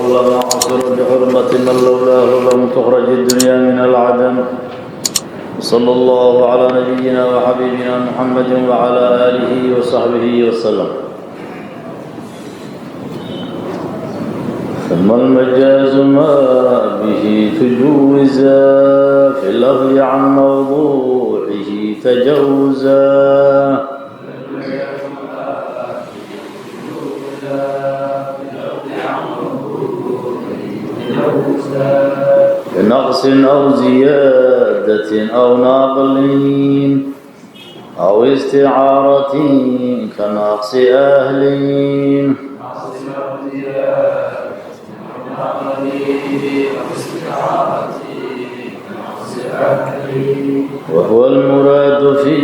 كل ما عصر بحرمة من لولاه لم تخرج الدنيا من العدم. صلى الله على نبينا وحبيبنا محمد وعلى آله وصحبه وسلم. ثم المجاز ما به تجوزا في اللفظ عن موضوعه تجوزا. بنقص أو زيادة أو نقل أو استعارة كنقص أهل. وهو المراد في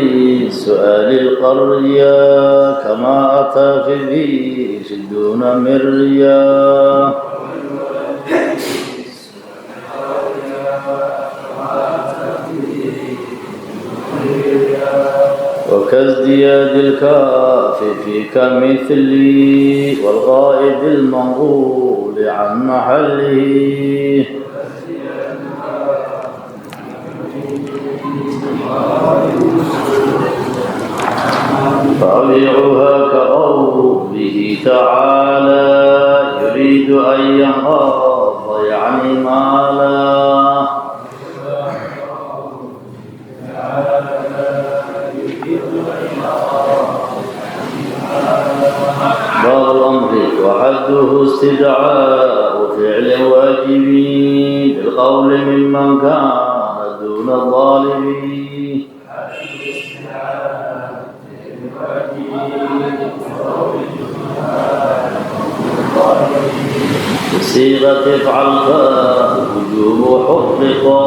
سؤال القرية كما أتى في ذي دون مريا. وكازدياد الكاف في كمثلي والغائب المنقول عن محله. طبيعها كقوله تعالى يريد أن ينقض يعني مالا. باب الأمر وحده استدعاء فعل واجب بالقول ممن كان دون الظالم. بصيغة افعل فالوجوب حققا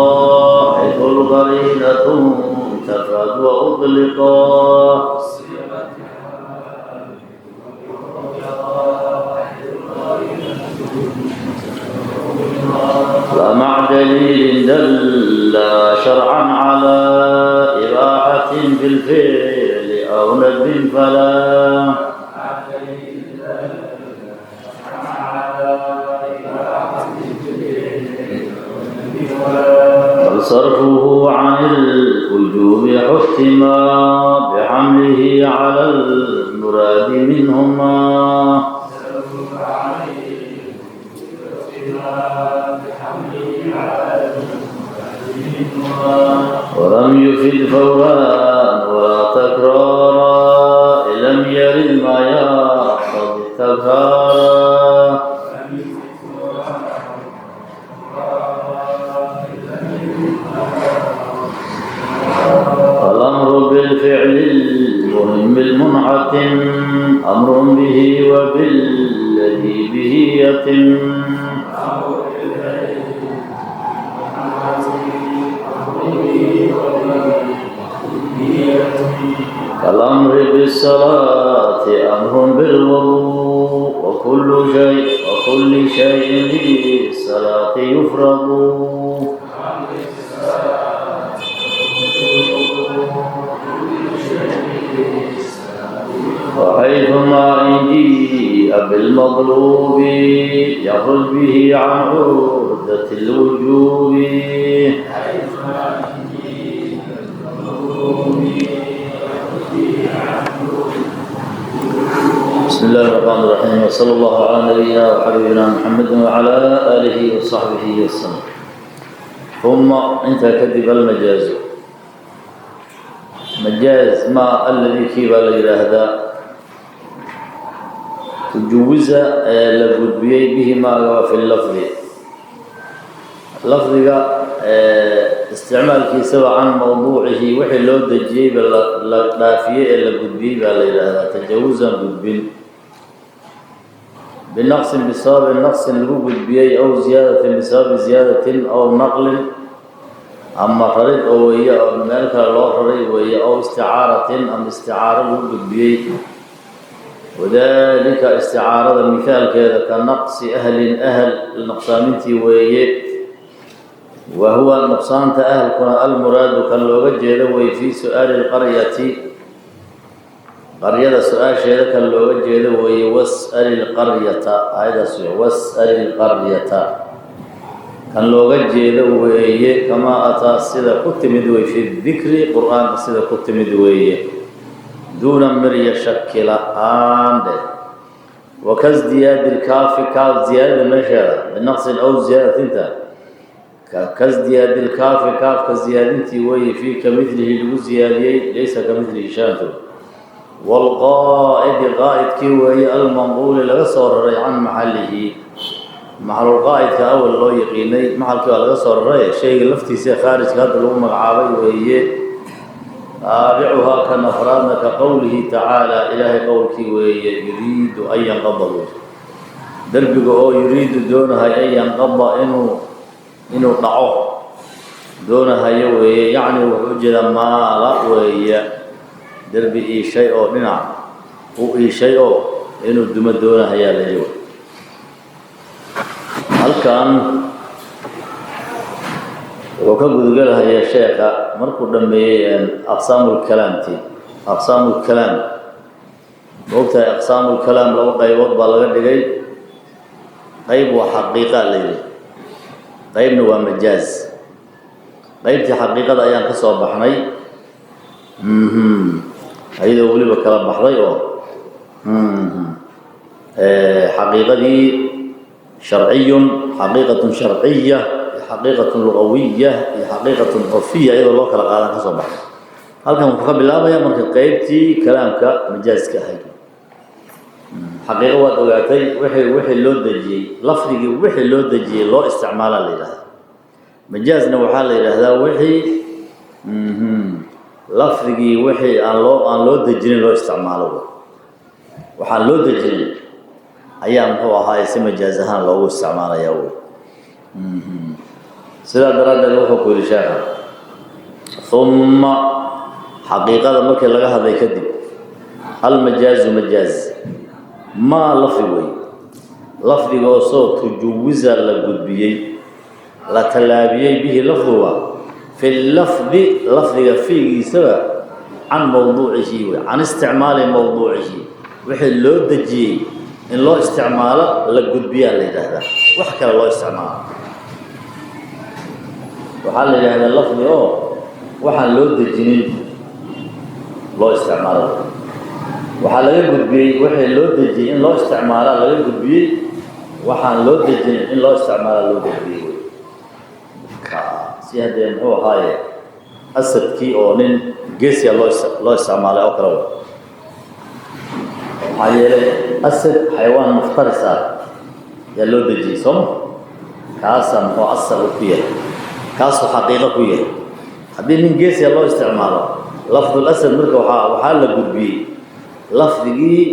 حيث القرينة انتفت وأطلقا. لا مع دليل دل شرعا على إباحة في الفعل أو ندب فلا. بل صرفه عن الوجوب حتما بحمله على المراد منهما. ولم يفد فورا ولا تكرارا إن لم يرد ما يقتضي التكرارا. الأمر بالفعل المهم المنحتم أمر به وبالذي به يتم. الأمر بالصلاة أمر بالوضوء وكل شيء للصلاة يفرض. وحيثما إن جيء بالمطلوب يخرج به عن عهدة الوجوب. بسم الله الرحمن الرحيم وصلى الله على نبينا وحبيبنا محمد وعلى آله وصحبه وسلم. ثم انت كذب المجاز. مجاز ما الذي كيف لا يراهدا تجوز لغدبيي به ما في اللفظ. لفظك isticmaalkiisaba can mawduucihi wixii loo dejiyey ba la dhaafiyey ee la gudbiyey baa la yidhaahdaa tajawusan gudbin binaqsin bisababi naqsin lagu gudbiyey aw ziyaadatin bisababi ziyaadatin aw naqlin ama rarid oo weeye oo meel kale loo raray weeye aw isticaaratin ama isticaaro lagu gudbiyey. Wadaalika isticaarada mithaalkeeda ka naqsi ahlin ahl nuqsaamintii weeye. وهو نقصان أهلكنا المراد كان لوga jeedo way في سؤال القرية. Qaryada su-aasheeda kan looga jeedo weeye. Was'al ilqaryata, aayadaas wey. Was'al ilqaryata kan looga jeedo weeye. Kamaa ataa, sida ku timid wey, fi dikri, Qur-aanka sida ku timid weeye, duuna mirya, shaki la-aan dhe. Wakasdiyaadi lkaafi, kaaf ziyaadada meesheeda, binaqsin aw ziyaadatinta, kasdiyaadi lkaafi, kaafka ziyaadintii weeye, fii kamilihi lagu ziyaadiyey, laysa kamilihi shaanto. Waalqaa'idi, qaa'idkii weeye, almanquuli, laga soo raray, can maxallihi, maxalulqaa'idka awal loo yaqiinay, maxalkii waa laga soo raray, shayga laftiisa khaarijka hadda lagu magacaabay weeye. Raabicuhaa, kan afraadna, ka qowlihi tacaala, Ilaahay qowlkii weeye, yuriidu an yanqada buy, derbiga oo yuriidu doonahay, an yanqada, inuu dhaco doonahayo weeye. Yacni wuxuu ujeedaa maala weeye, derbi iishay oo dhinac u iishay oo inuu dumo doonahayaa la yihi. Halkan wuxuu ka gudagelahayaa sheekha markuu dhameeyey aqsaamulkalaamti. Aqsaamulkalaam, maogtahay, aqsaamulkalaam laba qaybood baa laga dhigay. Qayb waa xaqiiqa la yidhi, qaybna waa majaaz. Qaybtii xaqiiqada ayaan ka soo baxnay, ayadoo weliba kala baxday oo xaqiiqadii sharciyun, xaqiiqatun sharciya iyo xaqiiqatun lugawiya iyo xaqiiqatun curfiya, iyadoo loo kala qaadan ka soo baxay. Halkan wuxuu ka bilaabaya marka qeybtii kalaamka majaaska ahayd. Xaqiiqo waad ogaatay, wixii loo dejiyey lafdigii, wixii loo dejiyey loo isticmaalaa la yidhahdaa. Majaazna waxaa la yidhaahdaa wixii lafdigii wixii aan loo dejinin loo isticmaalo. Waxaan loo dejinin ayaa muxuu ahaay si majaaz ahaan loogu isticmaalaya wy. Sidaa daraaddeed wuxuu ku yidhi sheekha: uma xaqiiqada markii laga hadlay kadib, almajaazu majaaz maa lafdi wey, lafdigoosoo tujuwiza, la gudbiyey, la tallaabiyey, bihi lafduga, fi lafdi, lafdiga fiigiisaba, can mowduucihi wey, can isticmaali mowduucihi, wixii loo dejiyey in loo isticmaalo la gudbiyaa la yidhaahdaa, wax kale loo isticmaalo. Waxaa la yidhaahdaa lafdi oo waxaan loo dejinin loo isticmaalo. Waxaa laga gudbiyey wixii loo dejiyey in loo isticmaalaa laga gudbiyey, waxaan loo dejinin in loo isticmaalaa loo gudbiyey. Ka si haddee muxuu ahaaye asadkii oo nin geesiya loo isticmaalay oo kale wa. Maxaa yeelay asad xayawaan muftaris ah yaa loo dejiyey, sooma? Kaasaa muxuu asal ku yahay, kaasuu xaqiiqo ku yahay. Haddii nin geesiya loo isticmaalo lafdul asad, marka waxaa la gudbiyey lafdigii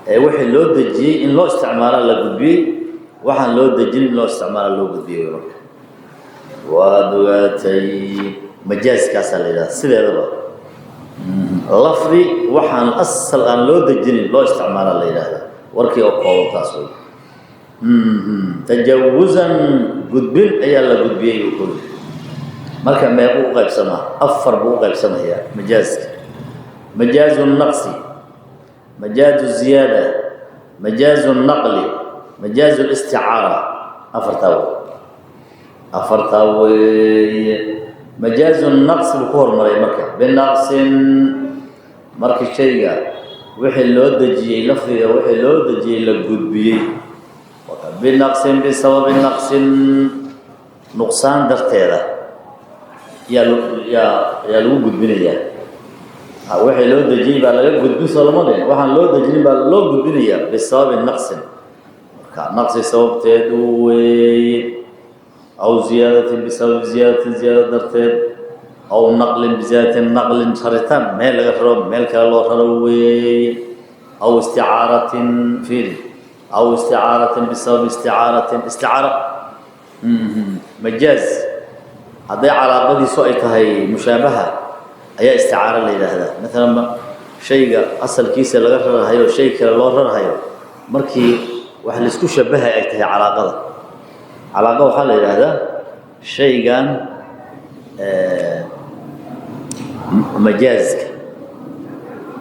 ee wixii loo dejiyey in loo isticmaalaa la gudbiyey, waxaan loo dejinin in loo isticmaala loo gudbiyey. Marka waad ogaatay, majaaskaasaa la yidhahda sideedaba lafdi waxaan asal aan loo dejinin loo isticmaala la yidhaahda. Warkii oo kooban taas wey. Tajawuzan, gudbin ayaa la gudbiyey buu kuli. Marka meequu u qaybsamaa? Afar buu u qaybsamayaa majaaska: majaazu naqsi, majaazu ziyaada, majaazu naqli, majaazu listicaara. Afartaa wey, afartaa weeye. Majaazu naqsi buu ku hormaray. Marka binaqsin, markii shayga wixii loo dejiyey, lafdiga wixii loo dejiyey la gudbiyey, binaqsin, bisababi naqsin, nuqsaan darteeda yaa lagu gudbinayaa. Wixii loo dejiyey baa laga gudbin, soo lama dhihin? Waxaan loo dejinin baa loo gudbinayaa bisababi naqsin, marka naqsi sababteedu weeye, aw ziyaadatin, bisababi ziyaadatin, ziyaada darteed, aw naqlin, biziyaadatin naqlin, raritaan meel laga raro meel kale loo raro weeye, aw isticaaratin, fiiri, aw isticaaratin, bisababi isticaaratin, isticaara. Majaaz hadday calaaqadiisu ay tahay mushaabaha ayaa isticaaro la yidhaahdaa. Maalan shayga asalkiisa laga rarahayo shay kale loo rarahayo, markii wax laisku shabahay ay tahay calaaqada. Calaaqa waxaa la yidhaahdaa shaygan majaazka.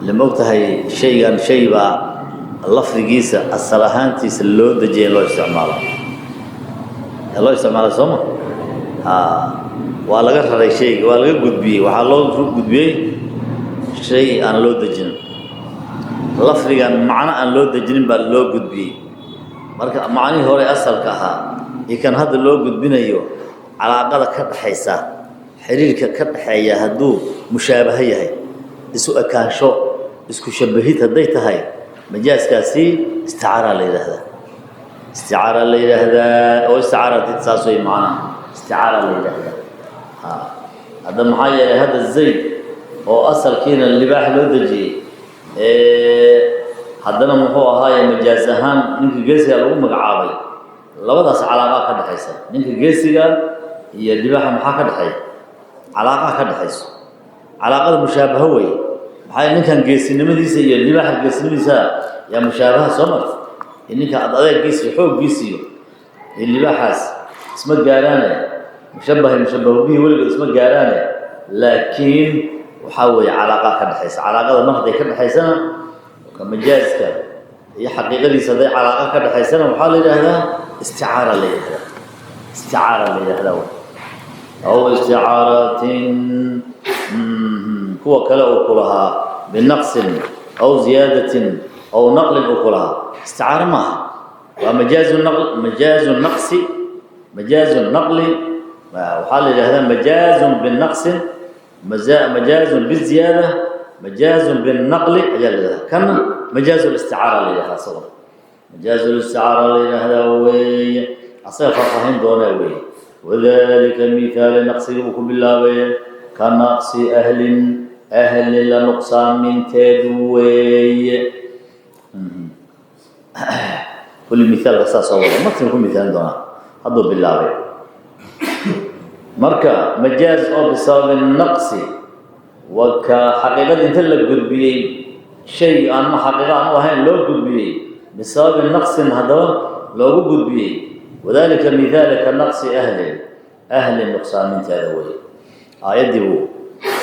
Lama og tahay shaygan shay baa lafdigiisa asal ahaantiisa loo dejiyay in loo isticmaalo, loo isticmaala, sooma? Ha, waa laga raray shayga, waa laga gudbiyey, waxaa loo gudbiyey shay aan loo dejinin. Lafdigan macno aan loo dejinin baa loo gudbiyey. Marka macnihii hore asalka ahaa iyo kan hadda loo gudbinayo, calaaqada ka dhaxaysa, xiriirka ka dhaxeeya, hadduu mushaabaho yahay, isu ekaansho, isku shabahid hadday tahay, majaaskaasi isticaara la yidhaahdaa, isticaara la yidhaahdaa. Oo isticaarati saas way macnaha, isticaara la yidhaahdaa. Ha, hadda maxaa yeelay, hadda Zayd oo asalkiina libaax loo dejiyey, haddana muxuu ahaaye majaaz ahaan ninka geesiga lagu magacaabay, labadaas calaaqaa ka dhexaysa. Ninka geesiga iyo libaaxa maxaa ka dhexeeya? Calaaqaa ka dhexayso. Calaaqada mushaabaho weeye. Maxaa ninkan geesinimadiisa iyo libaaxa geesinimadiisa yaa mushaabaha soo marta, iyo ninka ad adeeggiisa iyo xooggiisa iyo libaaxaas isma gaaraane. Mushabahay mushabahu bihi weligood isma gaaraane, laakiin waxaa weeye calaaqaa ka dhexaysa. Calaaqada mar hadday ka dhexaysana, ka majaaska iyo xaqiiqadiisa hadday calaaqa ka dhexaysana, waxaa la yidhaahdaa isticaara la yidhahdaa, isticaara la yidhahdaa. Aw isticaaratin, kuwa kale uu ku lahaa binaqsin aw ziyaadatin aw naqlin uu ku lahaa, isticaaro maaha, waa majaazu naql, majaazu naqsi, majaazu naqli. Waxaa la yidhahdaa majaazun binaqsin, majaazun biziyaada, majaazun binaqli ayaa la yidhahdaa. Kana majaazu listicaara la yidhahdaa, isaguna majaazu listicaara la yidhahdaa weeye. Asaga faahfaahin doonaa weeye. Wadalika mithaali naqsiga uu ku bilaabay, ka naqsi ahlin, ahli la nuqsaaminteed weeye. Kulli mithaalka saas oo wada matn ku mithaalin doonaa hadduu bilaabay. Marka majaaz oo bisababi naqsi, waa ka xaqiiqada inta la gudbiyey, shay aan ma xaqiiqo aan u ahayn loo gudbiyey, bisababi naqsin haddaba loogu gudbiyey. Wadalika mithaali ka naqsi ahlin, ahli nuqsaaminteeda weeye. Aayaddii buu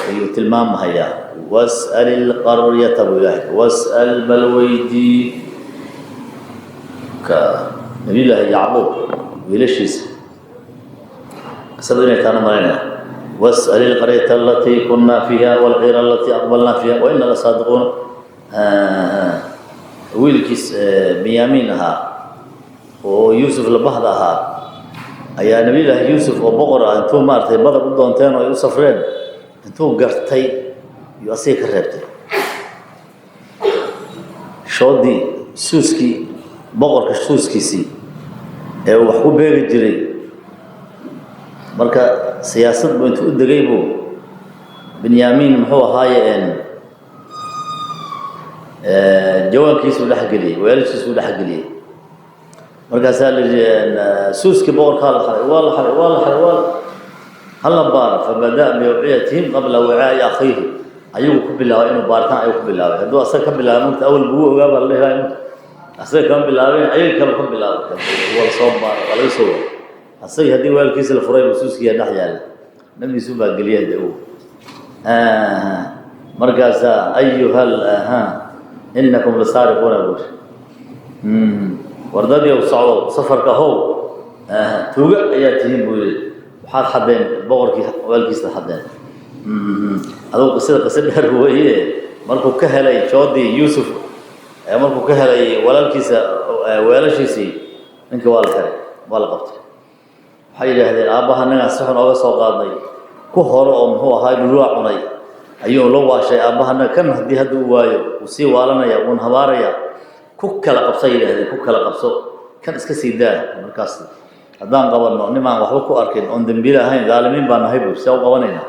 ayuu tilmaamahayaa. Was'al ilqaryata buu Ilaahay, was'al, bal weydii ka Nabiyullaahi Yacquub wiilashiisa qisadu inay taana malaynaya. Was'al ilqaryata alatii kunna fiiha walciira alatii aqbalna fiiha wa inna lasaadiquuna. Wiilkiis Binyaamiin ahaa oo Yuusuf labahda ahaa ayaa Nabiyullaahi Yuusuf oo boqor ah intuu maaragtay badar u doonteen oo ay u safreen, intuu gartay iyo asiga ka reebtay shoodii, suuskii boqorka, suuskiisii ee uu wax ku beegi jiray. Marka siyaasad buu intuu u degay buu Binyaamiin muxuu ahaaye jawaankiisuu dhexgeliyey, weelashiisuu dhexgeliyey. Markaasaa la yidhi suuskii boqorkaa la xaday, waa la xaday, waa la xaday, waa hala baaro. Fabada'a biawciyatihim qabla wicaa'i akhiihi, ayagu ku bilaabay inuu baaritaan, ayagu ku bilaabay. Hadduu asaga ka bilaabay mugta awal buu ogaa baa la dhihi. Mugta asaga kama bilaabeen, ayaga kale ka bilaabay. Waa la soo baara, waa laga soo waray. Asaga haddii weelkiisa la furay buu suuskiiya dhex yaalla, Nabi Yuusuf baa geliyay de uu. Markaasaa ayuhal innakum lasaariquuna buuri, wardadii socdo safarka how tuuga ayaa tihiin buu yidhi, waxaad xadeen boqorkii weelkiisa xadeen. Adugu qisada qiso dheer weeye. Markuu ka helay joodii Yuusuf, markuu ka helay walaalkiisa weelashiisii, ninkii waa la xiray, waa la qabtay. Waxay yidhaahdeen aabbaha nagaan si xun ooga soo qaadnay, ku hore oo muxuu ahaa dhulwaa cunay ayuu la waashay aabbahana, kan haddii hadda uu waayo wuu sii waalanaya, wuun habaaraya. Ku kala qabsa yidhahdeen, ku kala qabso, kan iska sii daa. Markaas haddaan qabanno nimaan waxba ku arkin oon dembiile ahayn, dhaalimiin baa nahay buu, see u qabanaynaa?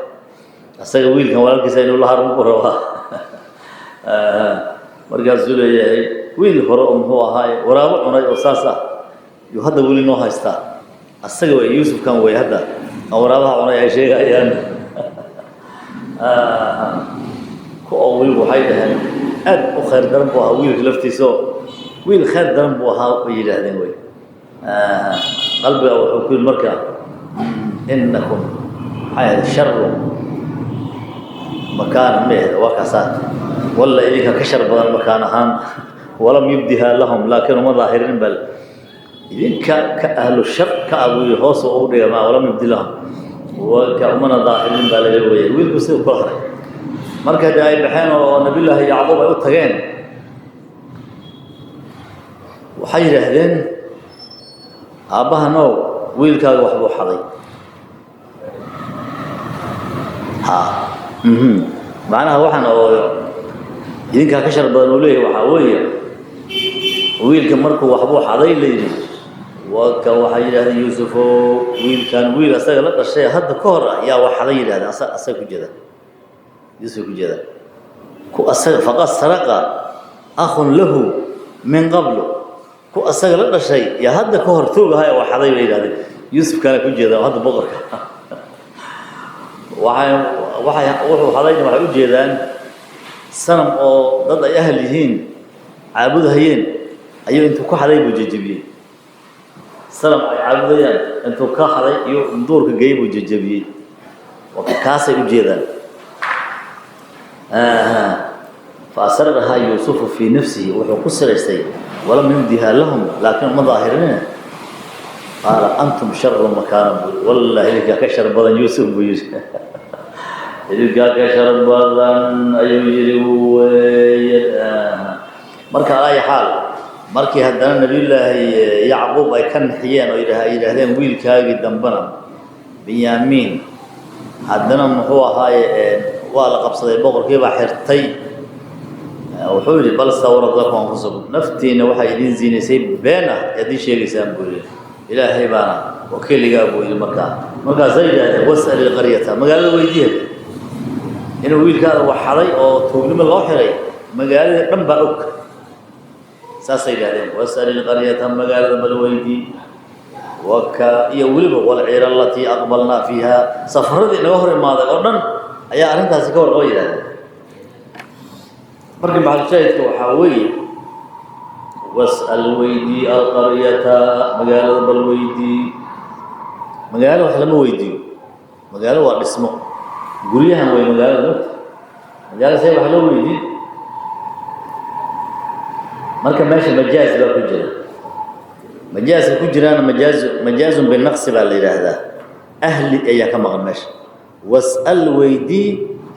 Asaga wiilkan walaalkiisa inuu la harun ku rabaa. Markaasuu leeyahay wiil hore oo muxuu ahaaye waraabo cunay oo saas ah yuu hadda weli noo haystaa. Asaga wey Yuusufkan wey hadda aan waraabaha cunay ay sheegayaan. Ku oo wiilku waxay dhaheen aad u khayr daran buu ahaa, wiilka laftiisao wiil khayr daran buu ahaa bay yidhaahdeen wey. Qalbiga wuxuu ku yidhi marka innakum maxay ahayd sharu makaana ma ahayd, waa kaasaa. Walla idinka ka shar badan makaan ahaan. Walam yubdiha lahum, laakiin uma daahirin, bal idinka ka ahlu shar ka abuuyi hoos ugu dhiga ma walam yubdi lahum ka umana daahirin baa laga weeyay. Wiilku siduu kula haray marka dee ay baxeen oo Nabiyullaahi Yacquub ay u tageen, waxay yidhaahdeen: "Aabbahanow, wiilkaaga waxbuu xaday." Ha, macnaha waxaan oo idinkaa ka shar badan uu leeyahay waxaa weeye wiilka markuu waxbuu xaday la yidhi. Waka waxay yidhahdeen: "Yuusufow, wiilkan wiil asaga la dhashay hadda ka hor ah yaa wax xaday," yidhahdeen. Asa asaga ku jeeda, Yuusuf ku jeeda, ku asaga. "Faqad saraqa akhun lahu min qablu," ku asaga la dhashay yaa hadda ka hor tuugahay wax xaday bay yidhahdeen. Yuusuf kana ku jeeda oo hadda boqorka. Waxay wuxuu xadayna waxay u jeedaan sanam oo dad ay ahal yihiin caabudahayeen ayuu intuu ku xaday buu jejebiyey. Sanam ay caabudayaan intuu ka xaday iyo duurka geeyey buu jejebiyey, kaasay u jeedaan. Fa asarahaa Yuusufu fii nafsihi, wuxuu ku siraystay. Walam yubdihaa lahum, laakiin uma daahirinina. Qaala: "Antum sharu makaana," buu. "Wallahi idinkaa ka shar badan Yuusuf," buu yidhi. "Idinkaa ka shar badan," ayuu yidhi. Wey marka alaa xaal, markii haddana Nabiyullaahi Yacquub ay ka nixiyeen oo ay yidhaahdeen wiilkaagii dambena Binyaamiin haddana muxuu ahaaye waa la qabsaday, boqorkii baa xirtay. Wuxuu yidhi: "Bal sawarat lakum anfusakum," naftiina waxay idiin ziinaysay been ah yaad ii sheegaysaan, buu yidhi. "Ilaahay baana wakiiligaa," buu yidhi. Markaasay yidhahdeen: "Was'al ilqaryata," magaalada weydiiya inuu wiilkaada wax xaday oo tuugnimo loo xiray, magaalada dhan baa og, saasay yidhahdeen. "Was'al ilqaryata," magaalada bal weydii. Waka iyo weliba "walciira alatii aqbalnaa fiiha," safaradii inaga hor imaaday oo dhan ayaa arrintaasi ka warqaba, yidhahdeen. Marka maxalshaahidka waxaa weeye: was'al, weydii, alqaryata, magaalada bal weydii. Magaalo wax lama weydiiyo, magaalo waa dhismo, guryahan way magaalada mogta. Magaalo see wax loo weydiin? Marka meesha majaaz baa ku jira. Majaaska ku jiraana majaazun binaqsi baa la yidhaahdaa. Ahli ayaa ka maqan meesha. Was'al, weydii,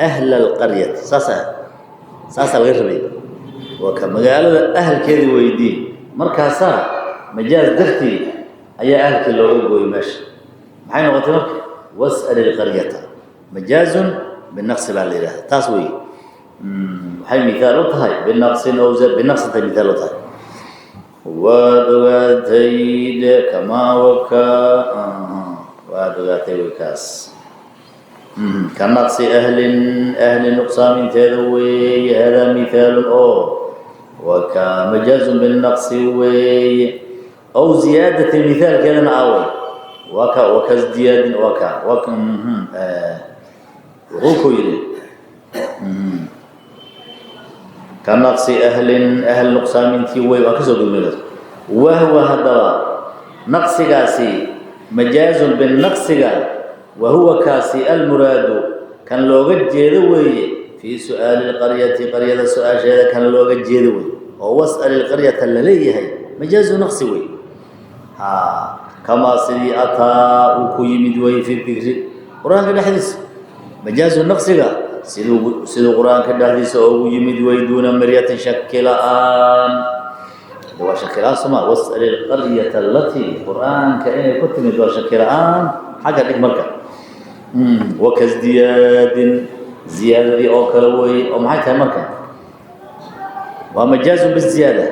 ahla alqaryati, saasa saasaa laga rabay. Waa ka magaalada ahalkeeda weydii. Markaasaa majaaz dartii ayaa ahalkii looga gooyey meesha. Maxay noqotay marka? Was'al ilqaryata majaazun binaqsi baa la yidhahdaa. Taas weeye. Waxay mithaal u tahay binaqsin ow binaqsintay mithaal u tahay. Waad ogaatay de kamaa waka, waad ogaatay way kaas. Ka naqsi ahlin, ahli nuqsaaminteeda weeye. Haadaa mithaalun oo waka majaazun binaqsi weeye. Aw ziyaadatin mithaalkeedana awey waka wakasdiyaadin waka waka. Wuxuu ku yidhi ka naqsi ahlin, ahl nuqsaamintii wey. Waan kasoo gudbay. Wahwa haddaba naqsigaasi majaazun binaqsiga, wahuwa kaasi almuraadu kan looga jeedo weeye fii su'aali lqaryati, qaryada su-aasheeda kan looga jeedo weeye oo was'al ilqaryata la leeyahay majaazu naqsi wey. Ha, kamaa sidii ataa uu ku yimid wey fi dikri, Qur-aanka dhexdiisa. Majaazu naqsiga siduu Qur-aanka dhexdiisa ugu yimid wey, duuna miryatin, shaki la-aan. Waa shaki la-aan soma? Was'al ilqaryata alatii, Qur-aanka inay ku timid waa shaki la-aan. Xagga dhig marka. Wakasdiyaadin, ziyaadadii oo kale wey. Oo maxay tahay marka? Waa majaazun biziyaada,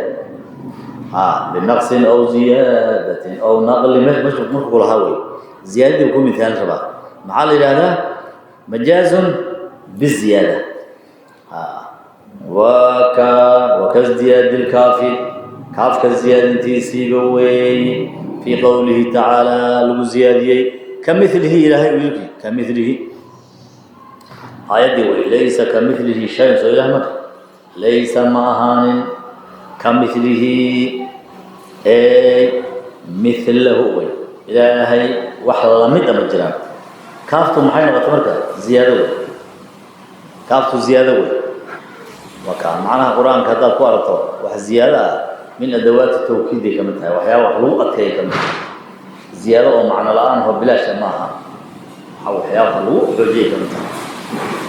ha, binaqsin aw ziyaadatin aw naqli. Marku ku lahaa wey ziyaadadii ku mithaalin rabaa. Maxaa la yidhahdaa? Majaazun biziyaada. Ha, waka wakasdiyaadi lkaafi, kaafka ziyaadintiisiiba weeye fii qowlihi tacaala lagu ziyaadiyey kamilihi, Ilaahay uu yidhi kamilihi. Aayaddii wey "laysa kamilihi shayun". Soo Ilaah marka laysa ma ahaanin, kamilihi ey milahu wey, Ilaahay wax lamid a ma jiraan. Kaaftu maxay noqotay marka? Ziyaado wey. Kaaftu ziyaado wey. Waa kaa macnaha Qur-aanka haddaad ku aragto wax ziyaado ah, min adawaati tawkiiday ka mid tahay, waxyaaba wax lagu adkeeyay ka mid tahay. Ziyaado oo macno la-aan oo bilaasha maaha, waxyaabaha lagu xoojiyay ka mid tahay.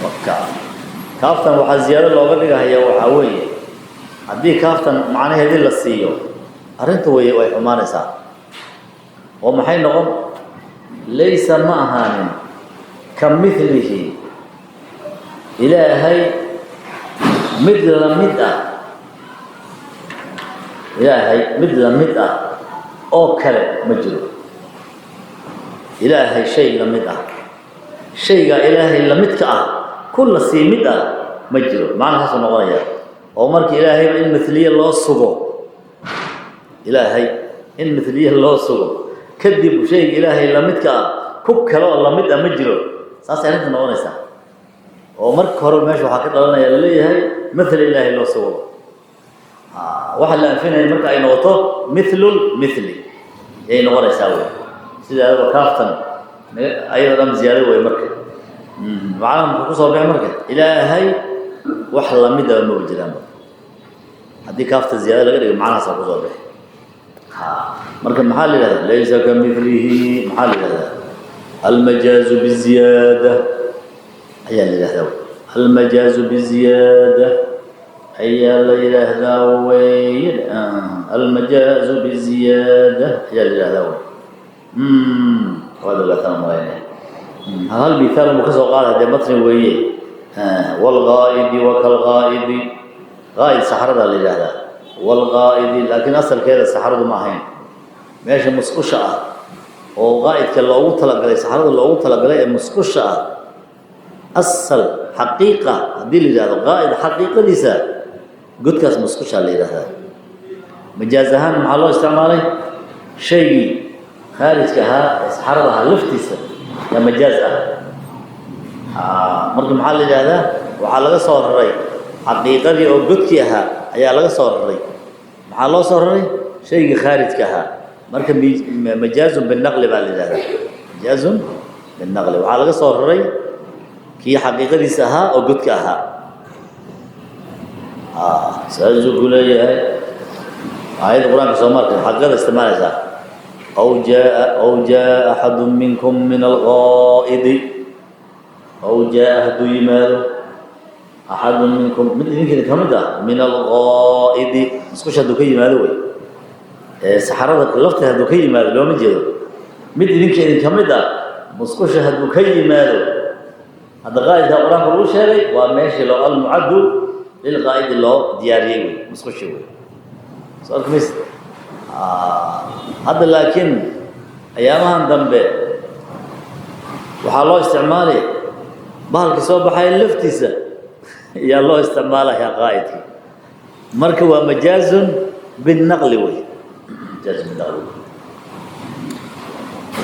Waka kaaftan waxaa ziyaado looga dhigahaya waxaa weeye, haddii kaaftan macnaheedii la siiyo, arrinta way xumaanaysaa oo maxay noqon? Laysa ma ahaanin, ka milihi, Ilaahay mid la mid ah, Ilaahay mid la mid ah oo kale ma jiro. Ilaahay shay la mid ah, shaygaa Ilaahay la midka ah ku la sii mid ah ma jiro. Macnahaasuu noqonaya oo marka Ilaahayba in miliye loo sugo, Ilaahay in miliye loo sugo, kadib shayga Ilaahay lamidka ah ku kale oo lamid ah ma jiro, saasay arrinta noqonaysaa. Oo marka hore meesha waxaa ka dhalanaya laleeyahay mathal Ilaahay loo sugo, waxa la anfinaya marka ay noqoto mithlul mithli yay noqonaysaa wey. Sidaadaba kaaftan ayadoo dhan ziyaado wey. Marka macnaha muxuu kusoo bixi marka? Ilaahay wax lamid aba maba jiraanba. Haddii kaafta ziyaado laga dhigo, macnahaasaa kusoo bixi. Marka maxaa la yidhahdaa laysa ka milihi? Maxaa la yidhahdaa? Almajaazu biziyaada ayaa la yidhahdaa. Almajaazu biziyaada ayaa la yidhaahdaa wey. Almajaazu biziyaada ayaa la yidhahdaa wey. Waad ogaataan malaynaya. Hal mithaal buu ka soo qaaday, dee matni weeye. Waalqaa'idi wa kalqaa'idi, qaa'id saxrada la yidhaahdaa. Waalqaa'idi, laakiin asalkeeda saxradu ma ahayn, meesha musqusha ah oo qaa'idka loogu talagalay, saxrada loogu talagalay ee musqusha ah. Asal xaqiiqa haddii la yidhahdo qaa'id, xaqiiqadiisa godkaas musqushaa la yidhahdaa. Majaaz ahaan maxaa loo isticmaalay? Shaygii khaarijka ahaa ee saxrada ahaa laftiisa yaa majaaz ah. Marka maxaa la yidhaahdaa? Waxaa laga soo raray xaqiiqadii oo godkii ahaa ayaa laga soo raray. Maxaa loo soo raray? Shaygii khaarijka ahaa. Marka majaazun binaqli baa la yidhahdaa. Majaazun binaqli, waxaa laga soo raray kii xaqiiqadiisa ahaa oo godka ahaa. Saasuu ku leeyahay. Aayadda Qur-aanka soo marka xaqiiqada isticmaalaysaa, aw jaa axadu minkum min alqaa'idi, aw jaa hadduu yimaado, axadu minkum mid idinkeeda ka mid ah, min alqaa'idi, musqusha hadduu ka yimaado wey, saxarada lafteeda hadduu ka yimaado looma jeedo. Mid idinka idin ka mid ah musqusha hadduu ka yimaado. Hadda qaa'idka Qur-aanka lagu sheegay waa meeshii loo almucaddu lilqaa'idi loo diyaariyey wey, musqushi wey. Soo arkamaysa hadda. Laakiin ayaamahan dambe waxaa loo isticmaalaya bahalkii soo baxaya laftiisa ayaa loo isticmaalayaa qaa'idkii. Marka waa majaazun binaqli wey, majaazun binaqli.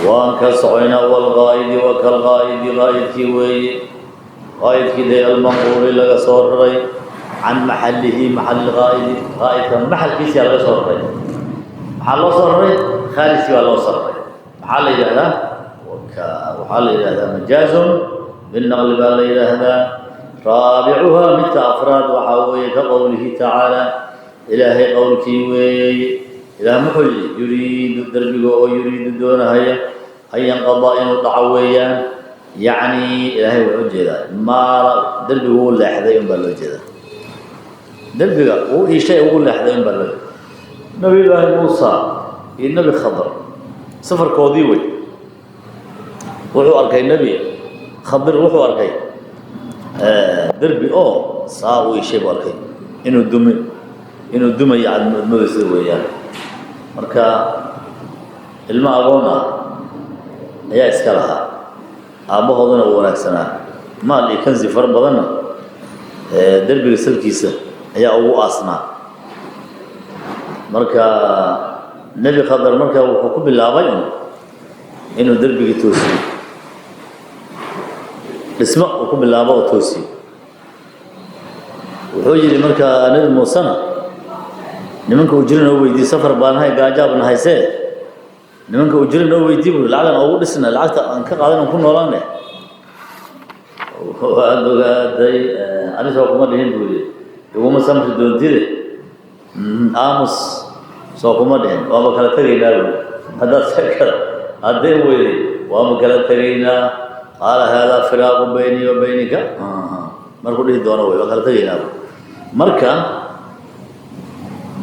Waan ka socoynaa. Walqaa'idi wa kalqaa'idi, qaa'idkii weeye, qaa'idkii dee almanquuli laga soo raray, can maxallihi, maxalli qaa'idi, qaa'idka maxalkiisiyaa laga soo raray. Maxaa loo soo raray? Khaarijkii baa loo soo raray. Maxaa la yidhahdaa? Waxaa la yidhahdaa majaazun binaqli baa la yidhaahdaa. Raabicuhaa, midka afraad waxaa weeye ka qowlihi tacaala, Ilaahay qowlkii weeye. Ilaah muxuu yidhi? Yuriidu, derbiga oo yuriidu doonahaya, an yanqada, inuu dhaco weeyaan. Yacni Ilaahay wuxuu jeedaa maala, derbigu uu leexday un baa loo jeedaa. Derbiga uu iishay ugu leexday un baa loo jeeda. Nabiyullaahi Muusa iyo Nebi Khadar safarkoodii wey. Wuxuu arkay Nebi Khadir, wuxuu arkay derbi oo saa uu iishay buu arkay, inuu dumi, inuu dumayo cadmadaysa weeyaan. Marka ilmo agoon ah ayaa iska lahaa, aabbahoodana uu wanaagsanaa, maal iyo kansi fara badanna derbiga salkiisa ayaa ugu aasnaa. Marka Nebi Khadar marka wuxuu ku bilaabay un inuu derbigii toosiyo, dhismo uu ku bilaabo oo toosiyo. Wuxuu yidhi marka Nebi Muusena, nimanka ujiro noo weydii, safar baan nahay, gaajaab nahaysee, nimanka ujiro noo weydii bui, lacagan oogu dhisna, lacagta aan ka qaadan aan ku noolaane. Waad ogaaday, anisoo kuma dhihin buu yidhi. Iguma samri doontide, aamus soo kuma dhihin. Waaba kala tegaynaa buui. Haddaad sheekada haddee weyday, waama kala tegaynaa. Qaala haadaa firaaqu baynii wa baynika, markuu dhihi doono wey, waa kala tegaynaa buui. Marka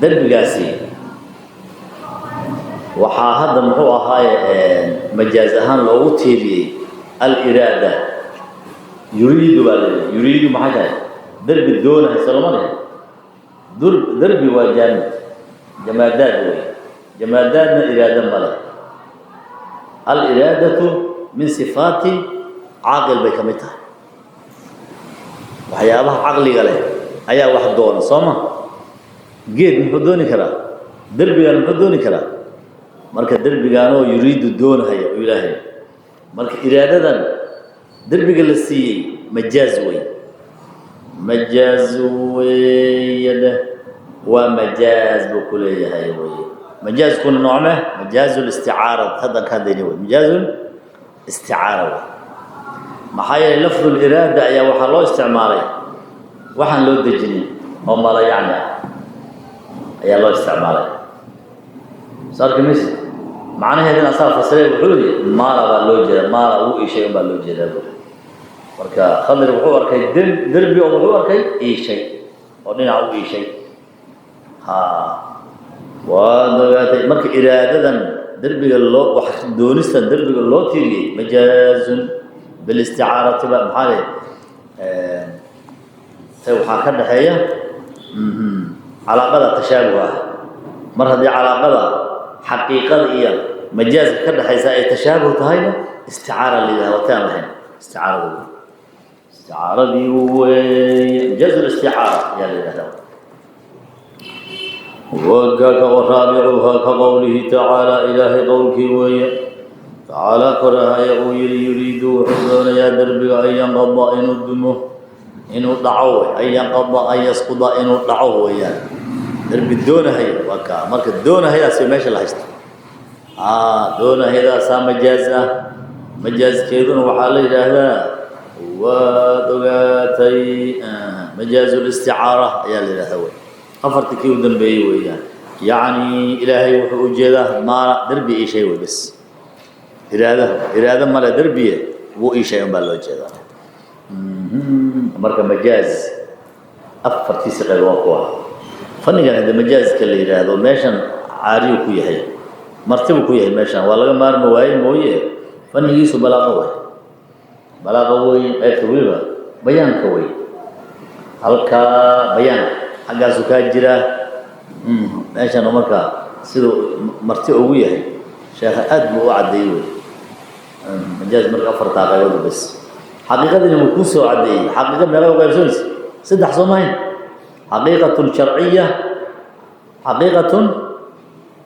derbigaasi waxaa hadda muxuu ahaaye majaaz ahaan loogu tiiriyey aliraada. Yuriidu baa leeyahay. Yuriidu maxay tahay? Derbi doonahay soloma dhihin. Derbi waa jaamid, jamaadaad wey. Jamaadaadna iraado male. Aliraadatu min sifaati caaqil bay ka mid tahay. Waxyaabaha caqliga leh ayaa wax doona, soo ma? Geed muxuu dooni karaa? Derbigan muxuu dooni karaa? Marka derbigaanoo yuriidu doonahaya u Ilaahay. Marka iraadadan derbiga la siiyey majaaz wey, majaaz weeyade, waa majaaz buu ku leeyahay wey. Majaazkuna noocme? Majaaz listicaara haddan ka hadlayna wey, majaaz isticaara wey. Maxaa yeelay lafdu liraada ayaa waxaa loo isticmaalay waxaan loo dejinin oo malayacni ah ayaa loo isticmaalay. Soo arki mayse? Macnaheedina asaa fasiray. Wuxuu yihi maala baa loo jeeda, maala ugu iishay un baa loo jeedaa buuri. Marka Khadir wuxuu arkay derbi oo wuxuu arkay iishay oo dhinac u iishay. Ha, waad ogaatay. Marka iraadadan derbiga loo wax doonistan derbiga loo tiiriyey majaazun bilisticaarati ba. Maxaa le te waxaa ka dhaxeeya calaaqada tashaabuh ah. Mar haddii calaaqada xaqiiqada iyo majaazka ka dhexaysa ay tashaabuh tahayna, isticaara la yidhaha. Wati aan lahayn isticaarada wey, isticaaradii weeye, majaaz listicaara ayaa la yidhahdaa. Wagaka waraabicuha ka qowlihi tacaala, Ilaahay qowlkii weeye, tacaalaa korahaya, uu yihi: yuriidu wuxuu doonayaa derbiga an yanqada, inuu dumo, inuu dhaco wey. An yanqada, an yasquda, inuu dhaco weeyaan. Derbi doonahaya waa kaa. Marka doonahaydaas meesha la haysto, doonahayadaasaa majaaz ah. Majaazkeeduna waxaa la yidhaahdaa, waad ogaatay, majaaz listicaara ayaa la yidhahdaa wey. Afartii kii u dambeeyey weeyaan. Yacni Ilaahay wuxuu ujeedaa maala, derbi iishay wey bes. Iraada, iraado male derbiye, wuu iishay un baa loo jeedaa. Marka majaaz afartiisi qayb waa kuwa. Fannigan hadda majaazka la yidhaahdo meeshan caariyu ku yahay, martibuu ku yahay. Meeshan waa laga maarmi waaye mooye, fannigiisu balaaqo wey, balaaqo wey. Qaybta weliba bayaanka wey, halkaa bayaan xaggaasuu kaa jiraa meeshan. Marka siduu marti ugu yahay, sheekha aad buu u caddeeyey wey. Majaaz marka afartaa qaybood bes. Xaqiiqadiina wuu kuu soo caddeeyey. Xaqiiqa meeqa u qaybsanaysa? Saddex, soo mahayn? Xaqiiqatun sharciya, xaqiiqatun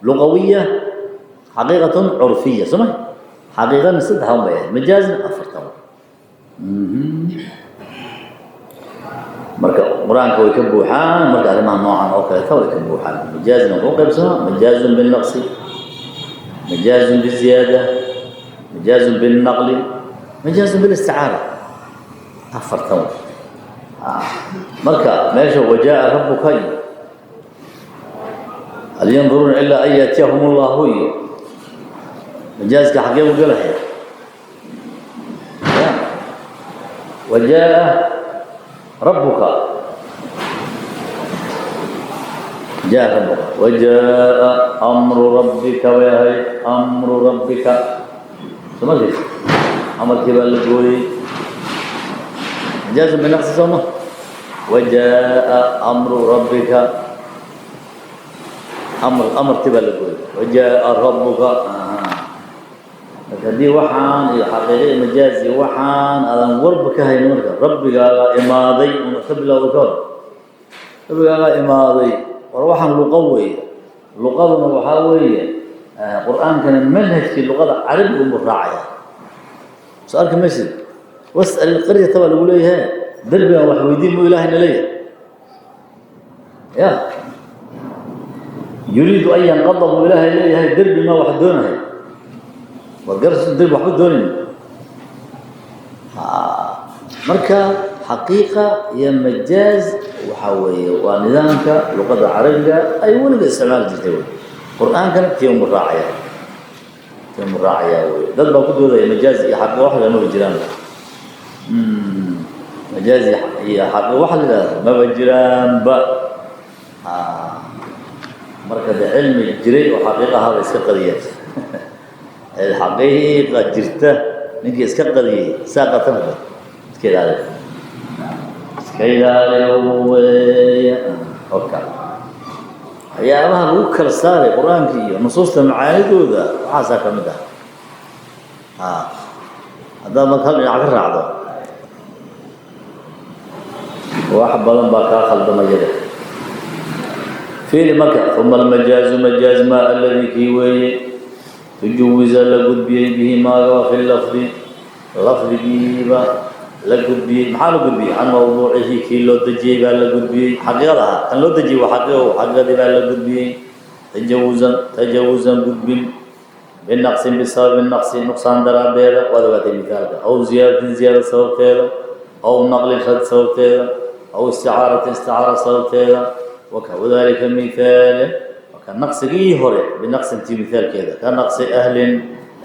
luqawiya, xaqiiqatun curfiya, soo mahay? Xaqiiqana saddexdan bay ahayd, majaazna afartan. Marka Qur-aanka way ka buuxaan. Marka arrimaha noocan oo kaleeta way ka buuxaan. Majaazna wuxuu qaybsamaa majaazun binaqsi, majaazun biziyaada, majaazun bilnaqli, majaazun bilisticaara, afartan. Marka meesha wajaaa rabuka iyo hal yanduruuna ilaa an yaatiyahum Allahu iyo majaazka xagee u gelahaya? Ya wajaaa rabuka, jaa rabuka, wajaaa amru rabbika way ahayd. Amru rabbika, soo markaysa, amarkii baa la gooyey, majaazun binaqsi, soo ma? Wajaaa amru rabbika, amr, amarkii baa la gooyey. Wajaaa rabuka. Marka haddii waxaan iyo xaqiiqe majaaz iyo waxaan aadan warba ka haynin, marka rabbigaagaa imaaday una ka bilowda ka hor, rabbigaagaa imaaday. War waxaan luqa weeye. Luqaduna waxaa weeye Qur-aankana manhajkii luqada Carabiga unbuu raacaya. Soo arki maysid? Was'al ilqaryata baa lagu leeyahay. Derbigan wax weydiin muu Ilaahayna leeyahay? Ya yuriidu an yanqada buu Ilaahay leeyahay. Derbi ma wax doonahay? Waad garaysa, derbi waxba doonayn. Marka xaqiiqa iyo majaaz Waxaa weeye waa nidaamka luqadda Carabiga ay weliga isticmaali jirtay wey. Qur-aankana tiimu raacaya, tiimu raacayaa wey. Dad baa ku doodaya majaaz iyo xaqiiqa wax la maba jiraan, majaaz iyo xaqiiqa waxa la yidhahda maba jiraanba. Marka de cilmi jiray oo xaqiiqa ahaaba iska qadiyeen, xaqiiqa jirta ninkii iska qadiyey saa qatana iska ilaali, iska ilaali weeye. Oka waxyaabaha lagu kala saaray Qur-aanka iyo nusuusta macaanidooda waxaasaa ka mid ah. Haddaad marka hal dhinac ka raacdo, wax badan baa kaa khaldamayada. Fiiri marka: uma almajaazu, majaaz, maa alladii kii weeye tujuwiza la gudbiyey bihi maagaba fi lafdi, lafdigiiba la gudbiyey. Maxaa la gudbiyey? Can mawduucihi, kii loo dejiyey baa la gudbiyey. Xaqiiqada ahaa kan loo dejiyey waa xaqiiqo, xaqiiqadii baa la gudbiyey. Tajawuzan, tajawuzan gudbin, binaqsin, bisababi naqsi, nuqsaan daraaddeeda. Waad ogaatay mithaalka: aw ziyaadatin, ziyaada sababteeda, aw naqlin, rad sababteeda, aw isticaaratin, isticaara sababteeda. Waka wadalika mithaale ka naqsigii hore, binaqsintii mithaalkeeda, ka naqsi ahlin,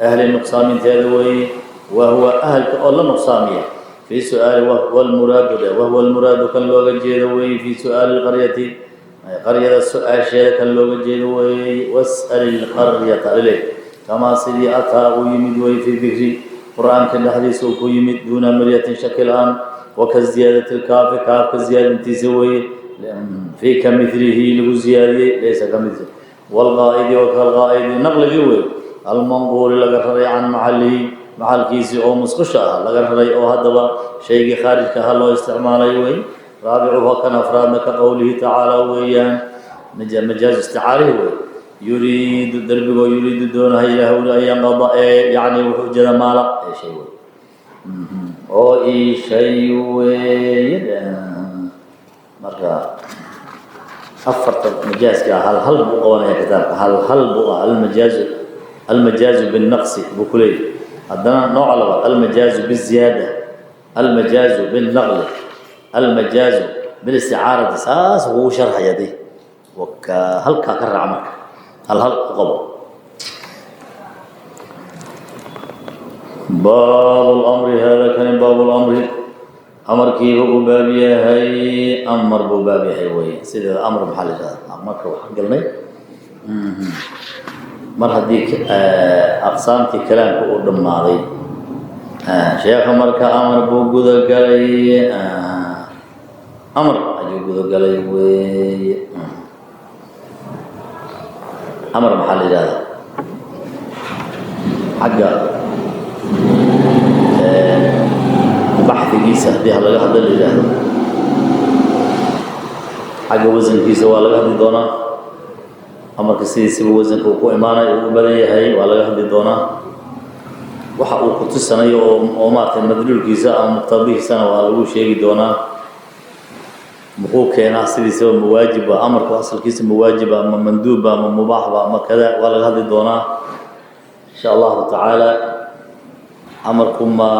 ahli nuqsaaminteeda weeye. Wa huwa ahalka oo la nuqsaamiya fii su'aali walmuraadu dhe, wahuwa almuraadu kan looga jeedo weeye, fii su'aali lqaryati, qaryada su-aasheeda kan looga jeedo weeye. Was'al ilqaryata lile, kamaa sidii ataa uu yimid weeye fii dikri, Qur-aanka dhexdiisa uu ku yimid, duuna miryatin, shaki la-aan. Waka ziyaadati lkaafi, kaafka ziyaadintiisa weeye, fii ka milihi lagu ziyaadiyey, laysa ka mili. Waalqaa'idi, wakalqaa'idi, naqligii wey, almanquuli laga raray, can maxalihi, maxalkiisii oo musqusha ah laga raray, oo haddaba shaygii khaarijka ahaa loo isticmaalay wey. Raabicuha, kan afraadna, ka qowlihi tacaala weeyaan, majaazu isticaarihi wey. Yuriidu, darbigoo, yuriidu doonahay Ilaah uli, an yanqada ee yacni wuxuu ujeeda maala ee shay wey, oo ii shay weeye. Marka afarta majaaska hal hal buu qabanaya kitaabka, hal hal buu ah. Almajaazu, almajaazu binnaqsi buu ku leeyahy. Haddana nooca labaad, almajaazu biziyaada, almajaazu bilnaqli, almajaazu bilisticaarati, saas kugu sharxaya di. Waka halkaa ka raac marka, hal hal u qabo. Baab lamri, hada kani baab lamri, amarkiiba uu baab yahay, amar buu baab yahay wey. Sideeda amar maxaa la yidhahdaa? Marka waxaan galnay mar haddii aqsaamtii kalaamka uu dhammaaday sheekha, marka amar buu gudagalay, amar ayuu gudagalay weeye. Amar maxaa la yidhahdaa? Xagga baxdigiisa haddii laga hadla la yidhaahdo, xagga wasankiisa waa laga hadli doonaa. Amarka sidiisaba wasanka uu ku imaanayo uu u badan yahay waa laga hadli doonaa. Waxa uu ku tusanayo oo maaragtay madluulkiisa ama muqtadihiisana waa lagu sheegi doonaa. Muxuu keenaa sidiisaba? Mawaajiba amarku asalkiisa? Mawaajiba ama manduuba ama mubaaxba ama kada? Waa laga hadli doonaa insha Allahu tacaala. Amarku ma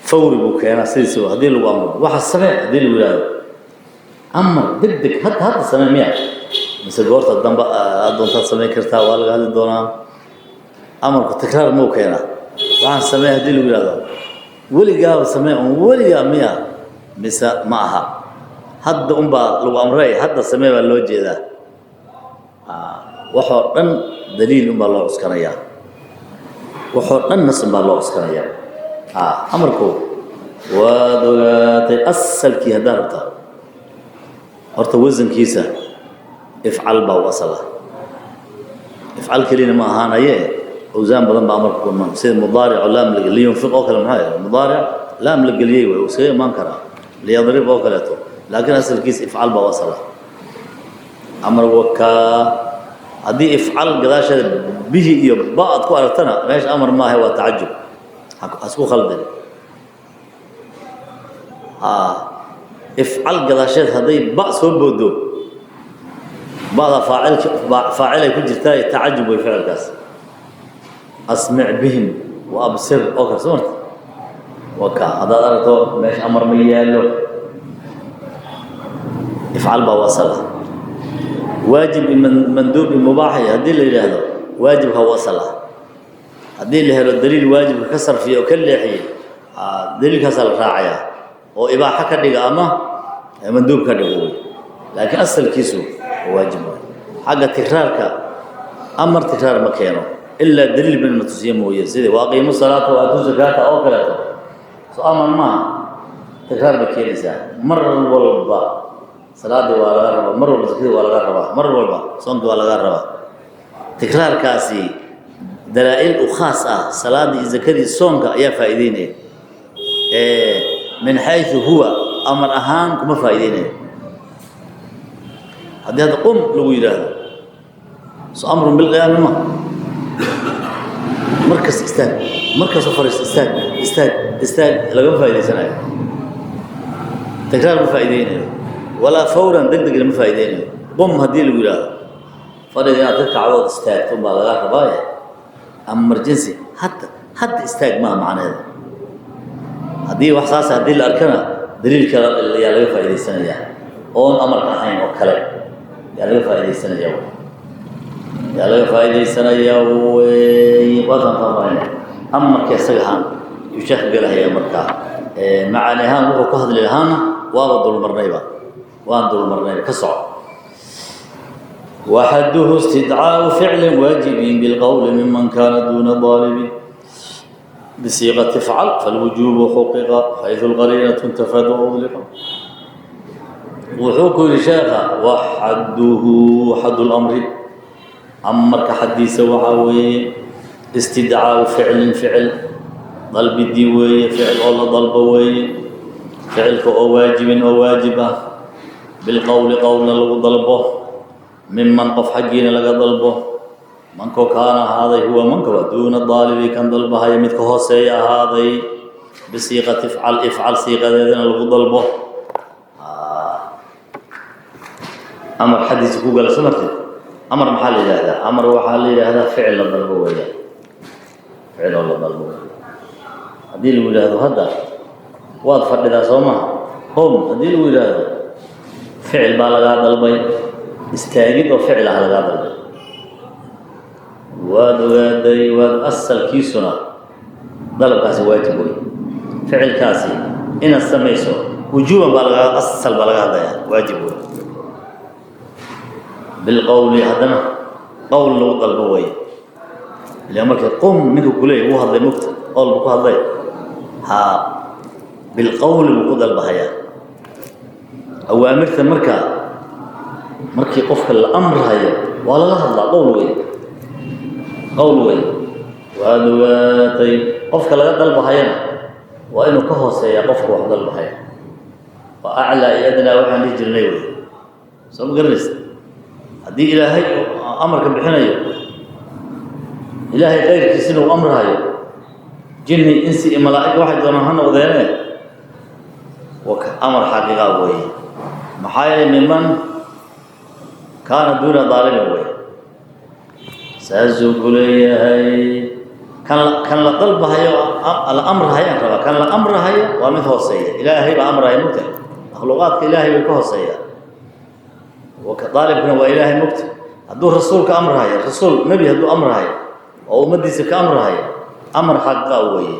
fawri buu keenaa sidiisaba? Haddii lagu amro waxa samee, haddii lagu yidhahdo amar deg deg hadda hadda samee miya, mise goorta dambe aad doontaad samayn kartaa? Waa laga hadli doonaa. Amarku takraar muu keenaa? Waxaan samee haddii lagu yidhahdo, weligaaba samee un weligaa miya, mise ma aha, hadda unbaa lagu amray, hadda samee baa loo jeedaa? Waxoo dhan daliil unbaa loo cuskanayaa, waxoo dhan nas unbaa loo cuskanayaa. Amarku waad ogaatay asalkii. Haddaad rabtaa horta wasankiisa, ifcal baa u asal ah. Ifcal kelina ma ahaanaye, awsaan badan baa amarka ku imaan, sida mudaaric oo laam la liyunfiq oo kale. Maxaa yahay mudaaric laam la geliyey? Way iskaga imaan karaa liyadrib oo kaleeto, laakiin asalkiisa ifcal baa u asal ah. Amar wakaa haddii ifcal gadaasheeda bihi iyo ba aad ku aragtana, meesha amar maaha, waa tacajub, hasku khaldin. Ifcal gadaasheed hadday ba soo boodo, ba'da faacilka faacilay ku jirtaa, tacajub way ficilkaas. Asmic bihim wa absir oo kale soo marta. Waa ka haddaad aragto meesha amar ma yaallo. Ifcal baa u asal ah. Waajib, manduub iyo mubaaxi haddii la yidhaahdo, waajibka u asal ah. Haddii la helo daliil waajibka ka sarfiya oo ka leexiye, daliilkaasaa la raacayaa oo ibaaxo ka dhiga ama manduub ka dhigo wey, laakiin asalkiisu waa waajib wey. Xagga tikraarka, amar tikraar ma keeno ilaa daliil bin na tusiye mooye, sidii وأقيموا الصلاة وآتوا الزكاة oo kaleeto. So amar maaha, tikraar bay keenaysaa. Mar walba salaadii waa laga rabaa, mar walba zakadii waa laga rabaa, mar walba soonkii waa laga rabaa. Tikraarkaasi dalaa'il u khaas ah salaadii iyo zakadii soonka ayaa faa'iideynaya. من حيث هو amar ahaan kuma faa'iideynayo. Haddii hadda "qum" lagu yidhaahdo, so أمر بالقيام ma markas istaag, markas u fariisto, istaag, istaag, istaag, lagama faa'iideysanayo. Tikraar ma faa'iideynayo, walaa fawran, deg degna ma faa'iideynayo. "Qum" haddii lagu yidhaahdo, fadhiga inaad ka kacdood istaagto baa lagaa rabaaye. Emergency hadda hadda istaag maaha macnaheeda. Haddii wax saas haddii la arkana, daliil kale ayaa laga faa'iideysanayaa oon amarka ahayn oo kale yaa laga faa'iideysanaya, yaa laga faa'iideysanayaa wey. Waa fahamtaan? Amarka isaga ahaan yuu sheekh gelahaya. Markaa macaani ahaan wuxuu ku hadli lahaana waaba dulmarnayba, waan dulmarnayba. Ka soco. وحده استدعاء فعل واجب بالقول ممن كان دون طالب بصيغة افعل، فالوجوب حقق حيث القرينة انتفت وأطلق. Wuxuu ku yidhi sheekha: وحده، حد الأمر، amarka xaddiisa waxaa weeye استدعاء فعل، ficil dalbidii weeye, ficil oo la dalbo weeye, ficilka oo واجب, oo waajib ah, بالقول, qowlna lagu dalbo, ممن, qof xaggiina laga dalbo, mankoo كان, ahaaday, هو mankaba, دون الطالب, kan dalbahaya mid ka hooseeya ahaaday, بصيغة افعل, ifcal siiqadeedana lagu dalbo. Amar xaddiisa ku gala. Soo martid, amar maxaa la yidhaahdaa? Amar waxaa la yidhaahdaa ficil la dalbo weeyaan, ficil oo la dalbo weeyaan. Haddii lagu yidhaahdo hadda "Waad fadhidaa, soo maha? Qum," haddii lagu yidhaahdo, ficil baa lagaa dalbay, istaagid oo ficil ah lagaa dalbay. Waad ogaaday, waad asalkiisuna dalabkaasi waajib wey. Ficilkaasi inaad samayso wujuuban baa laga asal baa laga hadlayaa, waajib wey. بالقول, haddana qowl lagu dalbo wey. Ilaa markii "qum" ninka kuleeyay, wuu hadlay, mugta qowl buu ku hadlay. Haa, بالقول buu ku dalbahayaa. Awaamirta markaa, markii qofka la amrahayo, waa lala hadlaa, qowl wey, qowl wey. Waad ogaatay, qofka laga dalbahayana waa inuu ka hooseeyaa qofka wax dalbahaya. Waa أعلى iyo أدنى waxaan dhihi jirnay wey. Soo ma garanaysa? Haddii Ilaahay amarka bixinayo, Ilaahay kayrkiisina uu amrahayo, jinni, insi iyo malaa'ig waxay doonaan ha noqdeene, waa amar xaqiiqa weeye. Maxaa yeelay ممن كان دون طالب wey, saasuu ku leeyahay. Kan la dalbahayo, la amrahayaan rabaa, kan la amrahayo waa mid hooseeya. Ilaahay baa amrahaya, mugta makhluuqaadka Ilaahay bay ka hooseeya. Ka daalibkuna waa Ilaahay, mugta. Hadduu rasuulka amrahayo, rasuul, nebi hadduu amrahayo oo ummaddiisa ka amrahayo, amar xaqa weeye.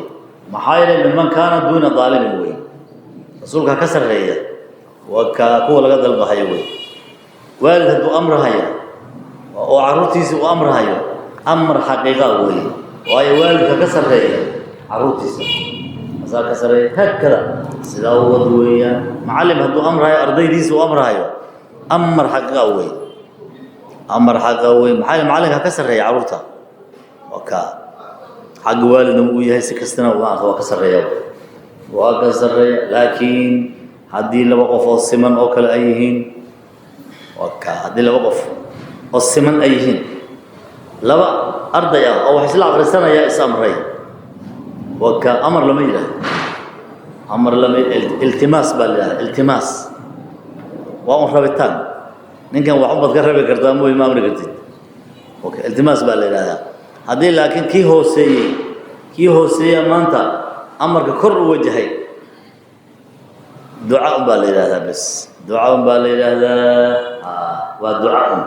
Maxaa yeelay ممن كان دون طالب weeye, rasuulkaa ka sarreeya, waa ka kuwa laga dalbahayo wey. Waalid hadduu amrahayo oo carruurtiisa uu amrahayo, amar xaqiiqa weeye, waayo waalidka ka sarreeya carruurtiisa, asaa ka sarreeya. Haakada, sidaa u wad weeyaan. Macallim hadduu amrahayo ardaydiisa uu amrahayo, amar xaqiiqa wey, amar xaqiiqa wey. Maxaa yeele macallinka ka sarreeya carruurta, waa ka xagga waalidna uu yahay, si kastana waa ka sarreeya, waa ka sarreeya. Laakiin haddii laba qof oo siman oo kale ay yihiin, waa ka haddii laba qof oo siman ay yihiin, laba arday ah oo wax isla akhrisanaya is amray, waa ka amar lama yidhahdo, amar lama, iltimaas baa la yidhahda. Iltimaas waa un rabitaan. Ninkan wax unbaad ka rabi kartaa mooy, ma amri kartid. Okay, iltimaas baa la yidhahdaa. Haddii laakiin kii hooseeyey, kii hooseeya maanta amarka kor u wajahay, Duca un baa la yidhahdaa bes, duca un baa la yidhaahdaa, waa duca un.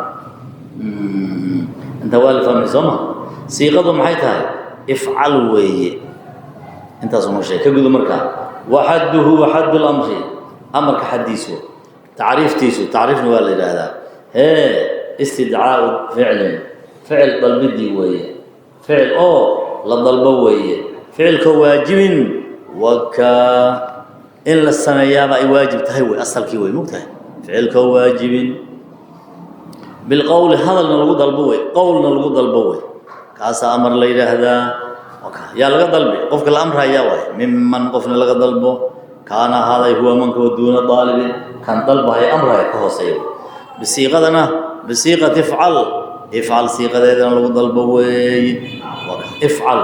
Inta waa la fahmay, soo ma? Siiqadu maxay tahay? Ifcal weeye. Intaasuu noo sheegay, ka gudo markaa. Waxadduhu, waxaddu lamri, amarka xaddiisu, tacriiftiisu, tacriifna waa la yidhaahdaa hee, istidcaau ficlin, ficil dalbidii weeye, ficil oo la dalbo weeye, ficilka waajibin waka in la sameeyaaba ay waajib tahay wey, asalkii wey, mugtahay? Ficilka waajibin bilqowli, hadalna lagu dalbo wey, qowlna lagu dalbo wey, kaasaa amar la yidhaahdaa. Yaa laga dalbi? Qofka la amrayaa waay. Miman qofna laga dalbo, kaana ahaaday, huwa manka duuna daalibin, kan dalbahaya, amraya, ka hooseeya. Bisiiqadana, bisiiqati ifcal, ifcal siiqadeedana lagu dalbo weeye. Ifcal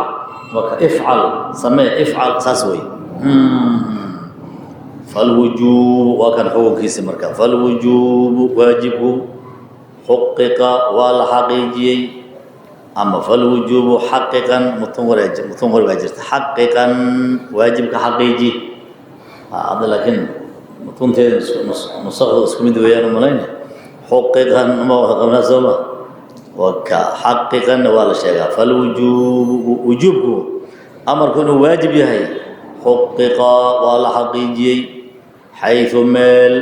waka, ifcal, samee, ifcal, saas wey. Falwujuubu waa kan xukunkiisi marka. Falwujuubu, waajibku, xuqiqa, waa la xaqiijiyey, ama falwujuubu xaqiqan, mutun hore, mutun hore baa jirta, xaqiqan, waajibka xaqiiji hadda, laakiin mutunteeda nusakdu isku mid weeyaan umalayna. Xuqiqan ma wada qabnaa, sooma? Waka xaqiqanna waa la sheegaa. Falwujuubu, wujuubku, amarku inuu waajib yahay, xuqiqa, waa la xaqiijiyey, xayثu meel,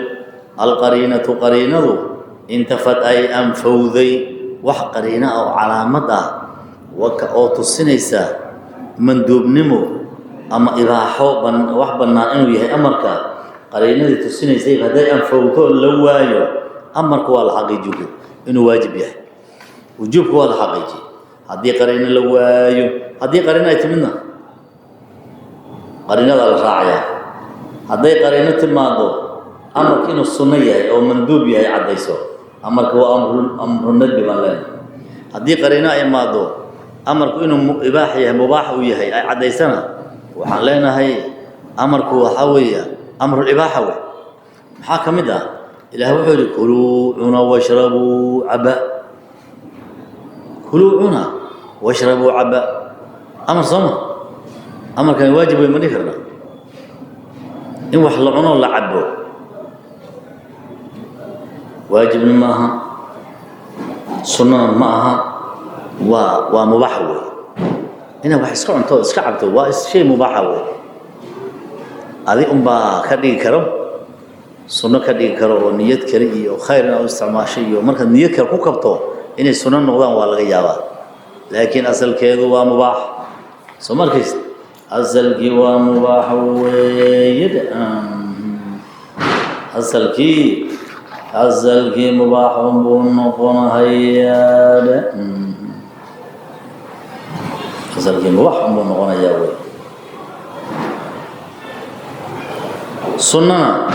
alqariinatu, qariinadu, intafad, ay anfowday, wax qariina ah oo calaamad ah waka oo tusinaysa manduubnimo ama ibaaxo, wax bannaan inuu yahay amarka, qariinadii tusinaysay hadday anfowto, la waayo, amarku waa la xaqiijiyo inuu waajib yahay. Wujuubku waa la xaqiijiyey haddii qariino la waayo. Haddii qariino ay timidna, qariinadaa la raacayaa. Hadday qariino timaado amarka inuu sunno yahay oo manduub yahay caddayso, amarka waa amru, amru nadbi baan leenahay. Haddii qariino ay imaado amarku inuu ibaax yahay, mubaax uu yahay ay caddaysana, waxaan leenahay amarku waxaa weeya amrulibaaxa wey. Maxaa ka mid ah? Ilaah wuxuu yidhi: kuluu, cuna, washrabuu, caba. Kuluu, cuna, washrabuu, caba. Amar, sooma? Amarkani waajib wey ma dhihi karna? In wax la cuno, la cabo, waajibna ma aha, sunnana ma aha, waa mubaax wey. Inaad wax iska cunto, iska cabto, waa shay mubaaxa wey. Adi unbaa ka dhigi karo sunno, ka dhigi karo oo niyad kale iyo khayr inaad u isticmaasho, iyo markaad niyad kale ku kabto inay sunno noqdaan waa laga yaabaa, laakiin asalkeedu waa mubaax. Soo markays, asalkii waa mubaax weeye. Asalkii mubaaxun buu noqonahayaa. Asalkii mubaax buu noqonayaa wey. Sunnana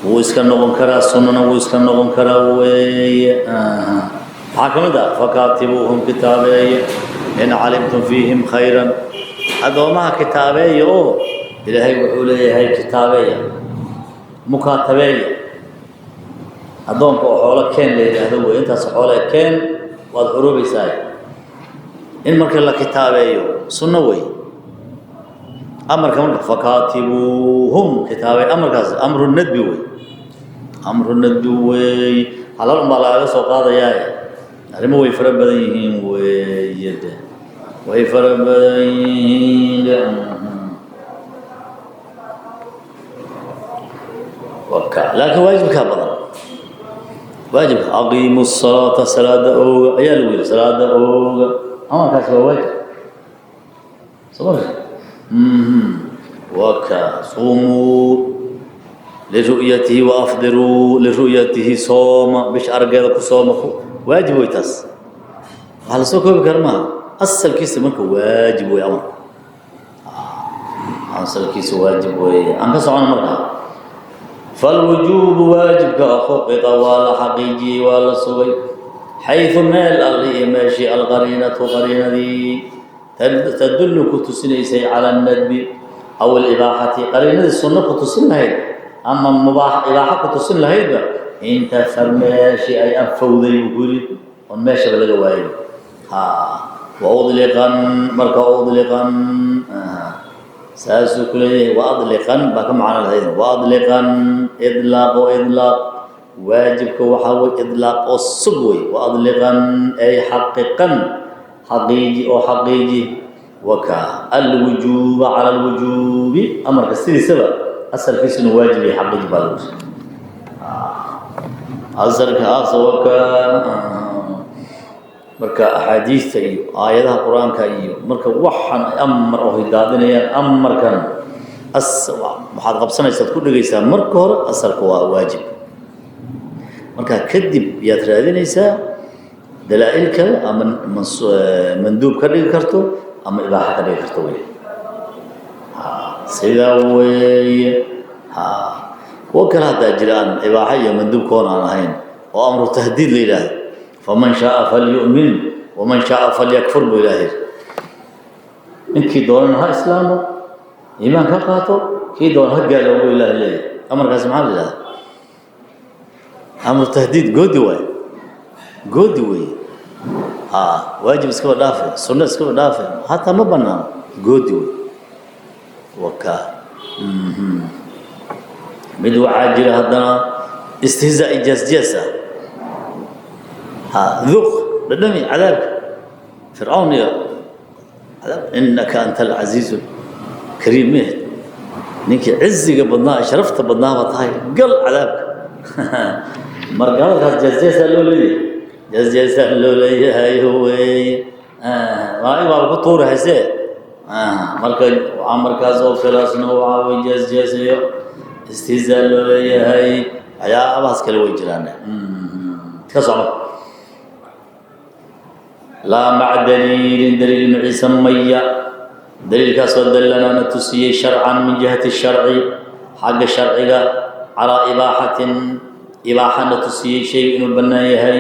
wuu iska noqon karaa, sunnana wuu iska noqon karaa weeye. Maxaa ka mid ah? Fakaatibuuhum, kitaabeeye, in calimtum fiihim khayran, addoomaha kitaabeeya, oo Ilaahay wuxuu leeyahay kitaabeeya, mukaatabeeya addoonka, oo xoolo keen la yidhaahdo wey. Intaas xoole keen, waad xuroobaysaa. In marka la kitaabeeyo sunno wey. Amarka marka, fakaatibuuhum, kitaabey, amarkaas amru nadbi wey, amru nadbi wey. Halal un baa lagaga soo qaadayaa, arrimo way fara badan yihiin weeye de, way fara badan yihiin de. Waka laakiin waajibkaa badan, waajibka. Aqiimu salaata, salaada ooga ayaa lagu yidhi, salaada ooga, amarkaas waa waajib, soo ma? Waka suumuu liru'yatihi waafdiruu liru'yatihi, sooma bisha araggeeda ku sooma, waajib wey. Taas waxaa la soo koobi kara maaha. Asalkiisa marka waajib wey amarku, asalkiisa waajib weeye. Aan ka socono markaa. Falwujuubu, waajibka, xuqiqa, waa la xaqiijiyey, waa la sugay, xayثu meel, alli iyo meeshii, alqariinatu, qariinadii, tadullu, ku tusinaysay, cala alnadbi aw alibaaxati, qariinadii sunno ku tusin lahayd ama mubaax, ibaaxo ku tusin lahaydba, intafar, meeshii ay anfowday buu ku yidhi, oon meeshaba laga waayo. Ha waudliqan marka, udliqan. Saasuu ku leeyahay. Waadliqan baa ka macno lahayd. Waadliqan idlaaq oo idlaaq waajibka waxaa wey idlaaq oo sug wey. Waadliqan ay xaqiqan, xaqiiji oo xaqiiji waka alwujuuba cala alwujuubi. Amarka sidiisaba asalkiisuna waajib iyo xaqiiji baa lagu asalkaas waka. Marka axaadiista iyo aayadaha Qur-aanka iyo marka waxaan ay amar oo hidaadinayaan, amarkan waxaad qabsanaysaad ku dhegaysaa marka hore asalka waa waajib. Markaa kadib yaad raadinaysaa dalaa-il kale ama manduub ka dhigi karto ama ibaaxa ka dhigi karto wey. Sidaa weeye. Kuwo kale haddaa jira aan ibaaxa iyo manduub koon aan ahayn oo amru tahdiid la yidhaahdo. Faman shaaa falyu'min waman shaaa falyakfur buu Ilaahay. Ninkii doonana ha islaamo, iimaan ka qaato, kii doona ha gaaloobo, Ilaahay leeyahay. Amarkaasi maxaa la yidhahdaa? Amru tahdiid, goodi waay, goodi weeye. Waajib iskaba dhaafe, sunno iskaba dhaafe, hataa ma banaano, goodi wey waka. Mid waxaa jira haddana istihzaa ijaas jees ah. Ha duq, dhadhami cadaabka Fircawn iyo cadaab. Innaka anta alcasiizu kariim meh, ninkii ciziga badnaa, sharafta badnaa baa tahay, gal cadaabka. Marka hadalkaas jees-jeesaa loo leeyahay, jees-jeesaa loo leeyahay wey. Malaa'ig baaba ku tuuri haysee. Marka markaas oo kaleasna waxaa wey jees-jeesayo, istihzaa loo leeyahay. Waxyaabahaas kale way jiraan. Ka socdo. Laa maca daliilin, daliil maciisa maya, daliilkaasoo dallanaana tusiyey sharcan min jihati sharci, xagga sharciga, calaa ibaaxatin, ibaaxana tusiyey, shay inuu bannaan yahay,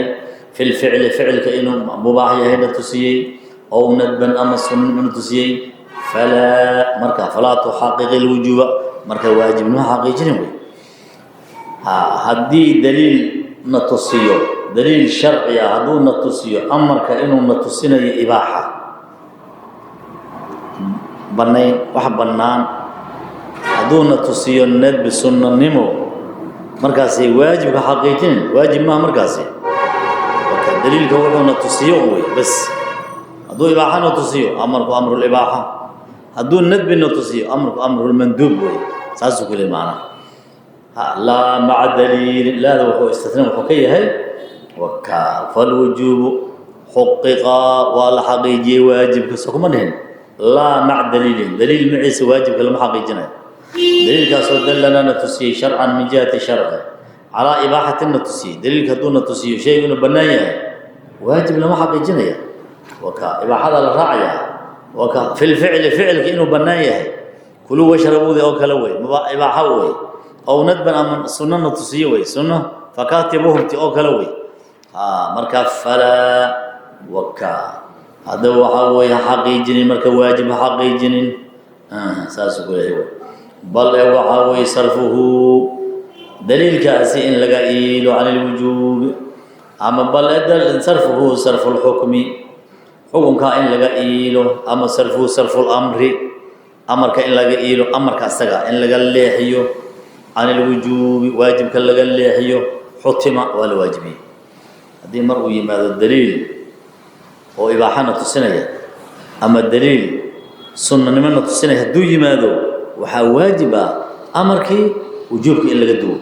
fi lficli, ficilka inuu mubaax yahayna tusiyey, ow nadban ama sunnana tusiyey. Falaa, marka falaa tuxaqiq ilwujuuba, marka waajibnimo xaqiijinin wey. Haddii daliil na tusiyo, daliil sharci ah hadduu na tusiyo amarka inuu na tusinayo ibaaxa, bannayn, wax bannaan hadduu na tusiyo, nadbi, sunnanimo, markaasi waajibka xaqiijinin, waajib maaha markaasi. Marka daliilka wuxuu na tusiyo wey bas. Hadduu ibaaxa na tusiyo, amarku amrulibaaxa. Hadduu nadbi na tusiyo, amarku amrulmanduub wey. Saasuu ku leey macnaha. Laa maca daliilin, laada wuxuu istisna wuxuu ka yahay waka. Falwujuubu xuqiqa, waa la xaqiijiyey waajibka. So kuma dhihin laa maca daliilin, daliil maciisa waajibka lama xaqiijinayo. Daliilkaasoo dallana na tusiyey sharcan min jihati sharci, calaa ibaaxatin na tusiyey. Daliilka hadduu na tusiyo shaygu inuu bannaan yahay, waajib lama xaqiijinaya waka, ibaaxada la raacaya waka. Fi lficli, ficilka inuu bannaan yahay, kuluu washrabuudi oo kale wey, ibaaxa wey. Ow nadban ama sunnana tusiyo wey, sunno fakaatibuhumti oo kale wey. Marka falaa waka, haddaba waxaa weeye ha xaqiijinin, marka waajib ha xaqiijinin, saasuu ku leeyahay. Bal e waxaa weeye sarfuhu, daliilkaasi in laga iilo, can ilwujuubi ama bal sarfuhu sarfu lxukmi, xukunkaa in laga iilo, ama sarfuhu sarfu lamri, amarka in laga iilo, amarka asaga in laga leexiyo, can ilwujuubi, waajibka laga leexiyo, xutima, waa la waajibiyey. Haddii mar uu yimaado daliil oo ibaaxana tusinaya ama daliil sunnanimona tusinaya hadduu yimaado, waxaa waajib ah amarkii wujuubka in laga duwo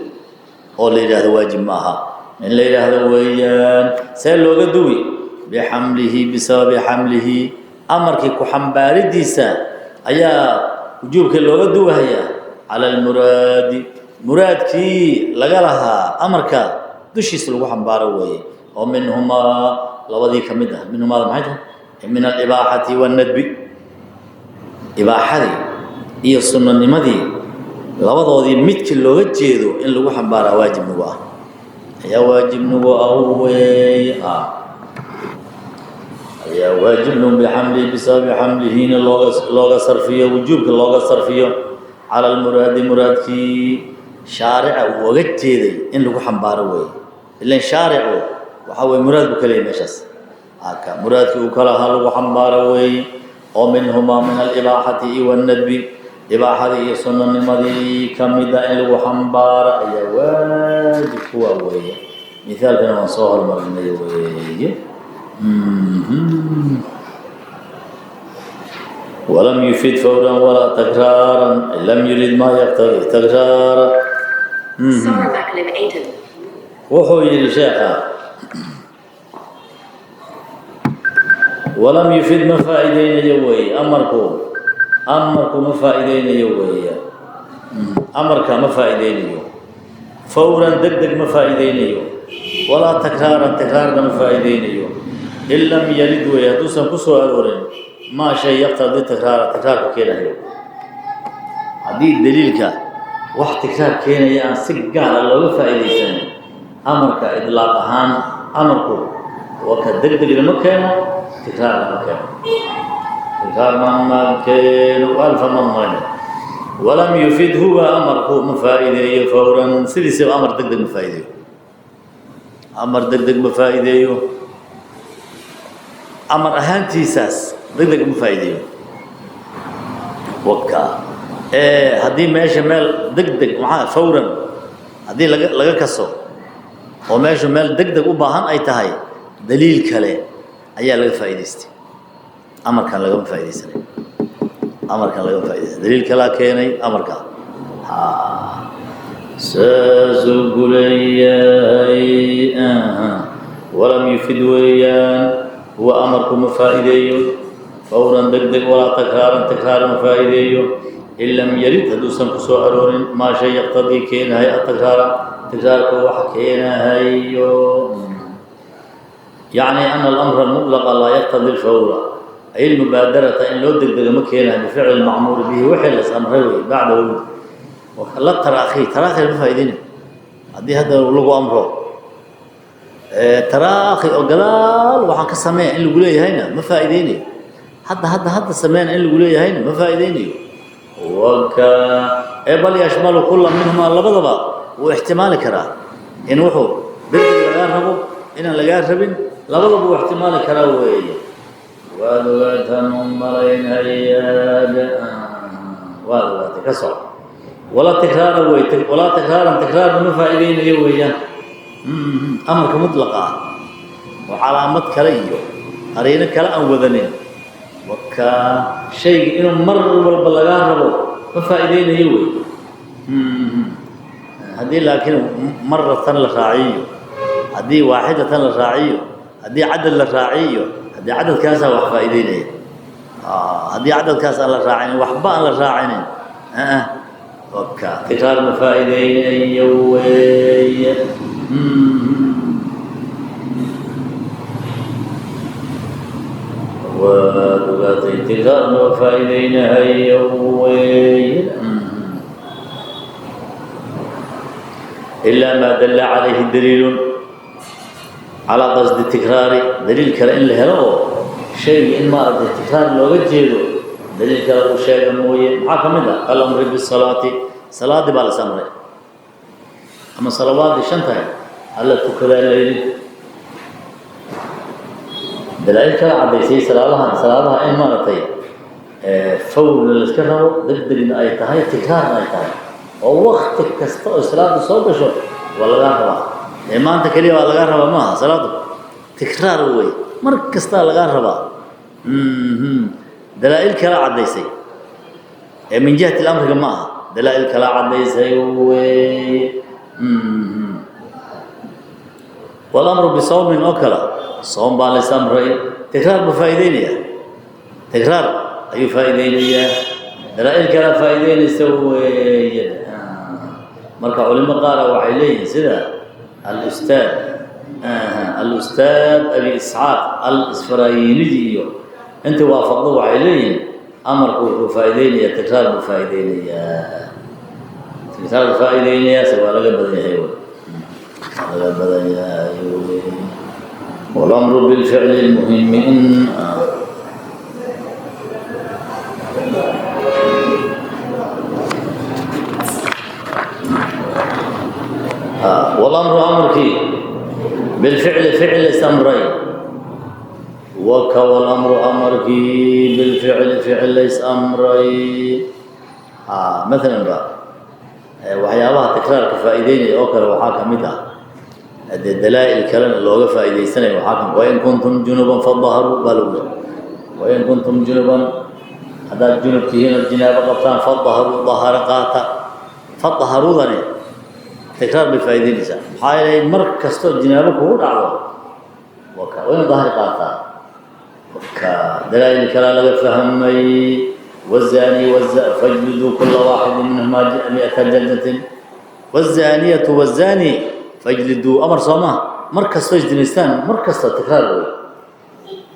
oo la yidhaahdo waajib ma aha in la yidhaahdo weeyaan. See looga duwi? Bixamlihi, bisababi xamlihi, amarkii ku xambaaridiisa ayaa wujuubka looga duwahayaa, cala almuraadi, muraadkii laga lahaa amarka dushiisa lagu xambaaro weeye, oo minhumaa, labadii ka mid ah. Minhumaada maxay tahay? Min alibaaxati waannadbi, ibaaxadii iyo sunnanimadii labadoodii midkii looga jeedo in lagu xambaaraa waajib nagu ah, ayaa waajib nagu ah weeye. Ayaa waajibnu bixamlihi, bisababi xamlihiina looga sarfiyo wujuubka, looga sarfiyo cala almuraadi, muraadkii shaarica uu oga jeeday in lagu xambaaro weeye. Ilan shaaricu waxaa weye muraad buu ka leeyahy meeshaas. Haka muraadkii uu ka lahaa lagu xambaaro weeye, oo minhumaa, min alibaaxati iyo wannadbi. Ibaaxadii iyo sunanimadii ka mida in lagu xambaaro ayaa waajib kuwa weeye. Mithaalkana waan soo hormarinay weeye. Walam yufid fawran walaa takraaran lam yurid maa yaqtadi takraara. Wuxuu yidhi sheekha: walam yufid, ma faa'iideynayo weeye amarku. Amarku ma faa'iideynayo weeye. Amarka ma faa'iideynayo fawran, deg deg ma faa'iideynayo, walaa takraaran, takraarna ma faa'iideynayo, in lam yarid weeye, hadduusan ku soo aroorin maa shay yaqtadi takraara, takraarka keenayo. Haddii daliilka wax tikraar keenaya aan si gaara looga faa'iidaysanin, amarka idlaaq ahaan amarku waa ka deg degna ma keeno, tikraarna ma keeno, tikraarna ma keeno. Alfa ma mayno. Walam yufid huwa, amarku ma faa'iideeyo fawran. Sidiisaba amar deg deg ma faa'iideeyo, amar deg deg ma faa'iideeyo. Amar ahaantiisaas deg deg ma faa'iideeyo. Waka haddii meesha meel deg deg, maxaa fawran haddii laga kaso oo meeshu meel deg deg u baahan ay tahay, daliil kale ayaa laga faa'iidaystay. Amarkan lagama faa'iidaysanay, amarkan lagama faa'iidaysanay, daliil kalaa keenay amarka. Ha, saasuu ku leeyahay. Walam yufid weeyaan huwa, amarku ma faa'iideeyo fawran, deg deg, walaa takraaran, takraar ma faa'iideeyo, in lam yarid, hadduusan ku soo aroorin maa shay yaqtadii, keenahay, atakraara, tikraarka wax keenahayo. Yacni ana alamra almutlaqa laa yaqtadi alfawra ay almubaadarata, in loo degdego ma keenayo, bificli almacmuuri bihi, wixii las amray wey, bacdahu la taraakhi. Taraakhi ma faa'iideynayo. Haddii hadda lagu amro taraakhi oo gadaal waxaan ka sameeya in lagu leeyahayna ma faa'iideynayo, hadda hadda hadda sameyna in lagu leeyahayna ma faa'iideynayo. Waka ee bal yashmalu kula minhumaa, labadaba wuu ixtimaali karaa, in wuxuu degdeg lagaa rabo, inaan lagaa rabin, labadaba wuu ixtimaali karaa weeye. Waad ogaataan u malaynayaad, waad ogaatay. Ka soco. Walaa tikraara wey, walaa takraaran, takraarna ma faa'iideynayo weeyaan. Amarka mutlaqa ah oo calaamad kale iyo qariino kale aan wadanin, waka shayga inuu mar walba lagaa rabo ma faa'iideynayo wey. Haddii laakiin maratan la raaciyo, haddii waaxidatan la raaciyo, haddii cadad la raaciyo, haddii cadadkaasaa wax faa'iideynaya. Haddii cadadkaas aan la raacinin, waxba aan la raacinin, waka tikraar ma faa'iideynayo weeye. Waad ogaatay, tikraar ma faa'iideynahayo weeye, ilaa maa dalla calayhi daliilun calaa qasdi tikraari, daliil kale in la helo oo shayga in maaragtay tikraar looga jeedo daliil kale uu sheega mooye. Maxaa ka mid ah? Alamri bisalaati, salaadii baa las amray, ama salawaadii shan tahay alla tukadaa layidhi. Dalaa'il kala caddaysay salaadahan, salaadaha in maaragtay fawrna layska rabo, degdegna ay tahay, tikraarna ay tahay, oo wakti kasta oo salaadu soo gasho waa lagaa rabaa. Ee maanta keliya waa lagaa rabaa maaha, salaadu tikraar wey, mar kastaa lagaa rabaa. Dalaa'il kala caddaysay ee min jihati lamriga ma aha, dalaa'il kala caddaysay wey. Walamru bisawmin oo kale, soom baa lays amray, tikraar buu faa'iideynayaa, tikraar ayuu faa'iideynayaa, dalaa'il kala faa'iideynaysa weeye. Marka culimo qaara waxay leeyihiin, sida alustaad Abi Isxaaq Alisfarayinidi iyo intii waafaqdo, waxay leeyihiin amarku wuxuu faa'iideynayaa, tikraar buu faa'iideynayaa, tikraar buu faa'iideynayaa. Se waa laga badan yahay wey, waa laga badan yahay wey. والأمر بالفعل المهم إن والأمر أمركي بالفعل، فعل أمرين وك. والأمر أمركي بالفعل، فعل ليس أمرين. Maalan ba waxyaabaha tikraarka faa'iideynaya oo kale waxaa ka mid ah, dee dalaa'il kalena looga faa'iideysanayo, waxaa kamid: "Wain kuntum junuban fadaharuu" baa lagu leey. "Wain kuntum junuban", haddaad junub tihiin ood jinaabo qabtaan, "fadaharuu", dahaaro qaata. Fadaharuudani tikraar bay faa'iideynaysaa. Maxaa yeelay, mar kastoo jinaabo kugu dhacdo waka waa inu dahar qaataa. Waka dalaa'il kalaa laga fahmay. "والزاني فاجلدوا كل واحد منهما 100 جلدة، والزانية والزاني فاجلدوا". Amar soo maha? Mar kastoo isdinaystaan, mar kasta tikraar wey.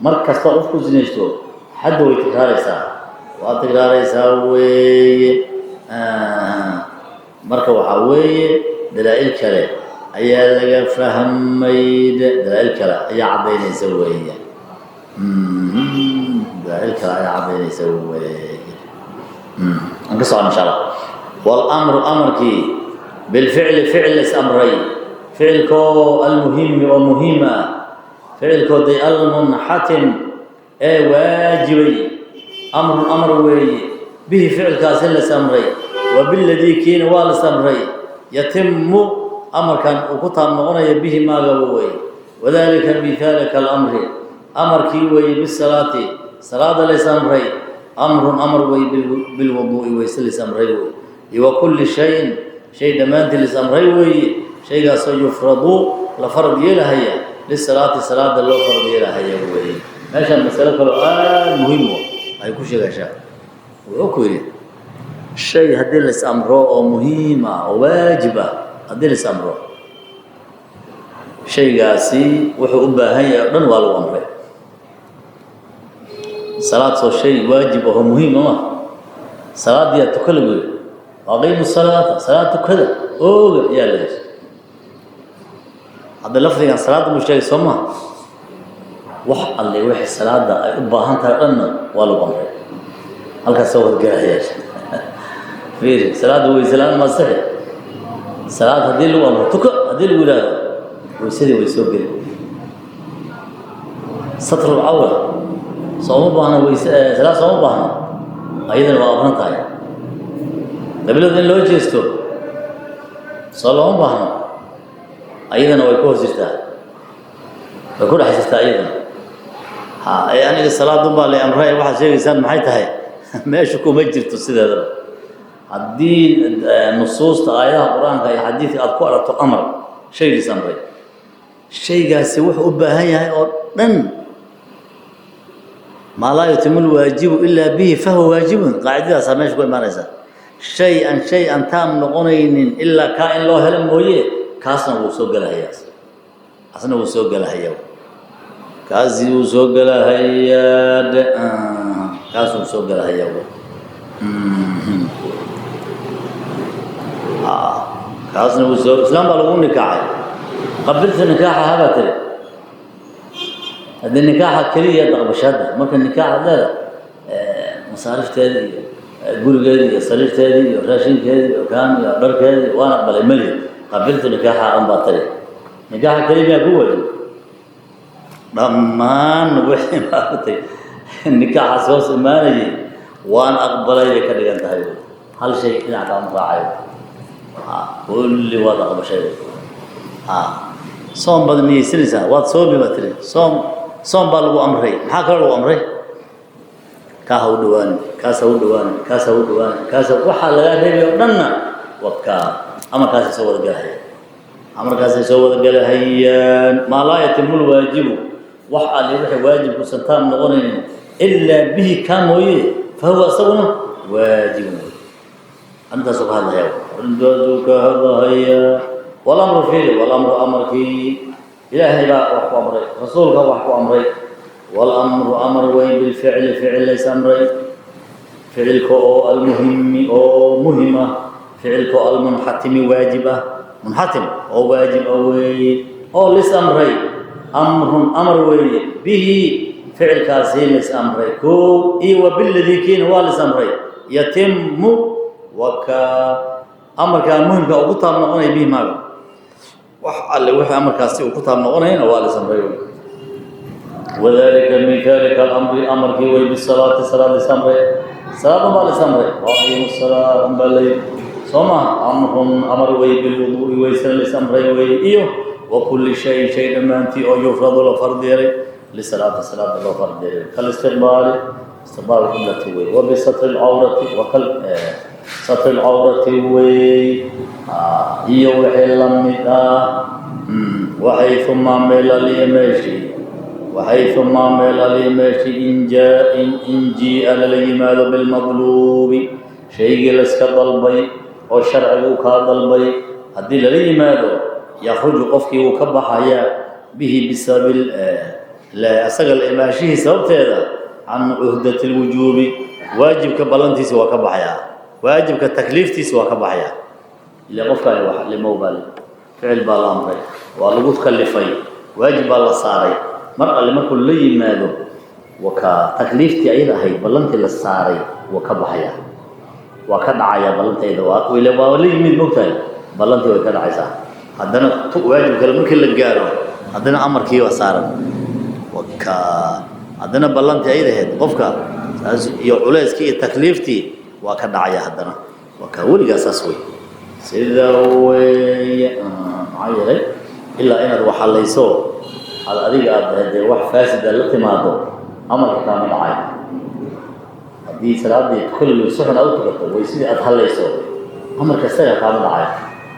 Mar kasta qofku zinaysto, xadda way tikraaraysaa, waa tikraaraysaa weeye. Marka waxaa weeye dalaa'il kale ayaa laga fahmay, dalaa'il kale ayaa caddaynaysa weeye, dalaa'il kale ayaa caddaynaysa weeye. Aan ka socon, insha Allah. والأمر amarkii بالفعل ficil is amray, ficilkoo المهم oo muhiim ah, ficilkoo day المنحتم ee waajibay، أمر amar weeye به ficilkaas in las amray، وبالذي kiina waa las amray، يتم amarkan uu ku taab noqonaya به maagaba weeye. وذلك mithaalka الأمر amarkii weeye بالصلاة salaada lays amray، أمر amar weeye بالوضوء weyse lays amray weeye، iyo وكل شيء shay dhammaantii lays amray weeye, shaygaasoo يفرض la farad yeelahaya للصلاة salaada loo farad yeelahaya weeye. Meeshaan masalo kaloo aada muhiim u ay ku sheegashaa. Wuxuu ku yidhi, shay haddii lais amro oo muhiim ah oo waajib ah, haddii lais amro, shaygaasi wuxuu u baahan yahay o dhan waa lagu amray. Salaad soo shay waajib ahoo muhiim ama salaaddiyaa tuka lagu yidhi, "أقيموا الصلاة", salaad tukada, ooga ayaa la yidhi. Hadda lafdigan salaadda buu sheegay, soo maa? Wax alle wixii salaada ay u baahan tahay o dhanna waa lagu amray. Halkaas soo wadagalayaa. Fiiri, salaadda weyse la-aan ma sixi. Salaad haddii lagu amro, tuka haddii lagu yidhaahdo, weysadii way soo geli. ستر العورة sooma baahna? Weyse salaad sooma baahna? Ayadana waa amran tahay. Qablada in loo jeesto soo looma baahno? Ayadana way ku hoos jirtaa, way ku dhex jirtaa iyadana. Ha ee aniga salaadun baa la amray, waxaad sheegaysaan maxay tahay? Meesha kuma jirto. Sideedaba haddii nusuusta aayadaha Qur-aanka iyo xadiidka aad ku aragto amar shaygiis amray, shaygaasi wuxuu u baahan yahay oo dhan, "ما لا يتم الواجب إلا به فهو واجب", qaacidadaasaa meesha ku imaanaysa. Shay an shay aan taam noqonaynin ilaa kaa in loo helo mooye, kaasna wuu soo gelahayaa, asna wuu soo gelahayaa, kaasi wuu soo gelahayaa, kaas wuu soo gelahayaa. Kaasna wuu soo. Islaam baa lagu nikaaxay, "قبلت نكاحها" baa tiri. Haddii nikaaxa keliya aqbashada, marka nikaaxa leeda, masaarifteeda iyo gurigeeda iyo sariirteedii iyo raashinkeedii iyo kaan iyo dharkeedii waan aqbalay meli, "قبلت نكاحها" un baa tiri. Nikaaxa keliya miyaa ku waajib? Dhammaan wixii maaragtay nikaaxaas hoos imaanayay waan aqbalay bay ka dhigan tahay. Hal shay dhinac kaama raacayo, kulli waad aqbashay. Soom baad niyeysanaysaa, waad soomi baad tiri. Soom, soom baa lagu amray. Maxaa kaloo lagu amray? Kaa ha u dhawaanin, kaas ha u dhawaanin, kaas ha u dhawaanin, kaas waxaa lagaa reebay oo dhanna waa kaa. Amarkaasay soo wada gelahayaan, amarkaasay soo wada gelahayaan. "ما لا يتم الواجب", wax alle wixii waajibkuusan taam noqonaynin "إلا به" kaa mooye, "فهو" isaguna واجب wey. Arrintaasuu ka hadlaya, arrintaasuu ka hadlahaya. والأمر fiiri, والأمر amarkii Ilaahay baa wax ku amray, rasuulka wax ku amray. والأمر amar wey بالفعل ficil lays amray, ficilka oo المهم oo muhim ah, ficilka oo المنحتم waajib ah, munxatim oo waajib ah weeye, oo lis amray، أمر amar weeye به ficilkaasi lis amray koo iyo وبالذي kiina waa lis amray، يتم waka amarkaa muhimka ugu taab noqonaya به maaga. Wax alle wixii amarkaasi uu ku taab noqonayana waa lis amray. وذلك mithaalka الأمر amarkii way بالصلاة salaad lis amray. Salaad baa la isamray, waaqiimu salaa unbaa la yidhi, soo maha? Amrun amar wey, bilwuduu'i weysana la isamray weeye, iyo wa kulli shayin shay dhammaantii oo yufradu la fard yeelay, lisalaati salaada loo fard yeelay, kalistiqbaali istiqbaal qiblati wey, wa bisatri lcawrati wakal satri lcawrati wey, iyo wixii la mid ah. Waxayumaa meel aliya meeshii, waxayumaa meel aliya meeshii in jaa in jii-a lala yimaado bilmadluubi, shaygii layska dalbay oo sharcigu uu kaa dalbay haddii lala yimaado, yakhruju qofkii wuu ka baxayaa, bihi bisababi isaga la imaanshihii sababteeda, can cuhdati lwujuubi, waajibka ballantiisi waa ka baxayaa, waajibka takliiftiisi waa ka baxayaa. Ila qofkaani wax limow baa ficil baa la amray, waa lagu kalifay, waajib baa la saaray. Mar alle markuu la yimaado, waka takliiftii ayada ahayd, ballantii la saaray waa ka baxayaa, waa ka dhacayaa ballantayda. Waa la yimid, mogtahay, ballantii way ka dhacaysaa. Haddana waajib kale markii la gaaro, haddana amarkii waa saaran, waka haddana ballantii ayada ahayd qofka saas iyo culayskii iyo takliiftii waa ka dhacaya haddana. Waa ka weligaa saas wey, sida weeye. Maxaa yeelay, ilaa inaad waxalayso aad adiga aad dee wax faasida la timaado, amarka kaama dhacayo. Haddii salaadii kulli si xun aad u tukato, way sidii aad hallayso, amarka isaga kaama dhacayo.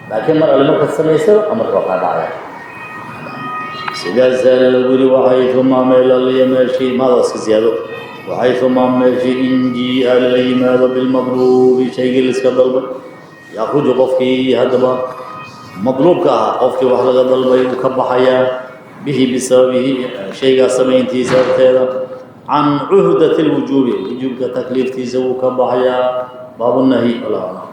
Laakiin mar alle markaad samayso, amarka waa kaa dhacaya. Sidaasaa lagu yiri. Waxayumaa meel alliya meeshii maada iska ziyaado, waxayumaa meeshii in jii-a lala yimaado bilmadluubi, shaygii laiska dalbay, yakhruju qofkii haddaba madluubka ahaa, qofkii wax laga dalbay, uu ka baxayaa, bihi bisababihi, shaygaas samayntiisa sababteeda, can cuhdati lwujuubi, wujuubka takliiftiisa wuu ka baxayaa. Baabunahyi, wallahu aclam.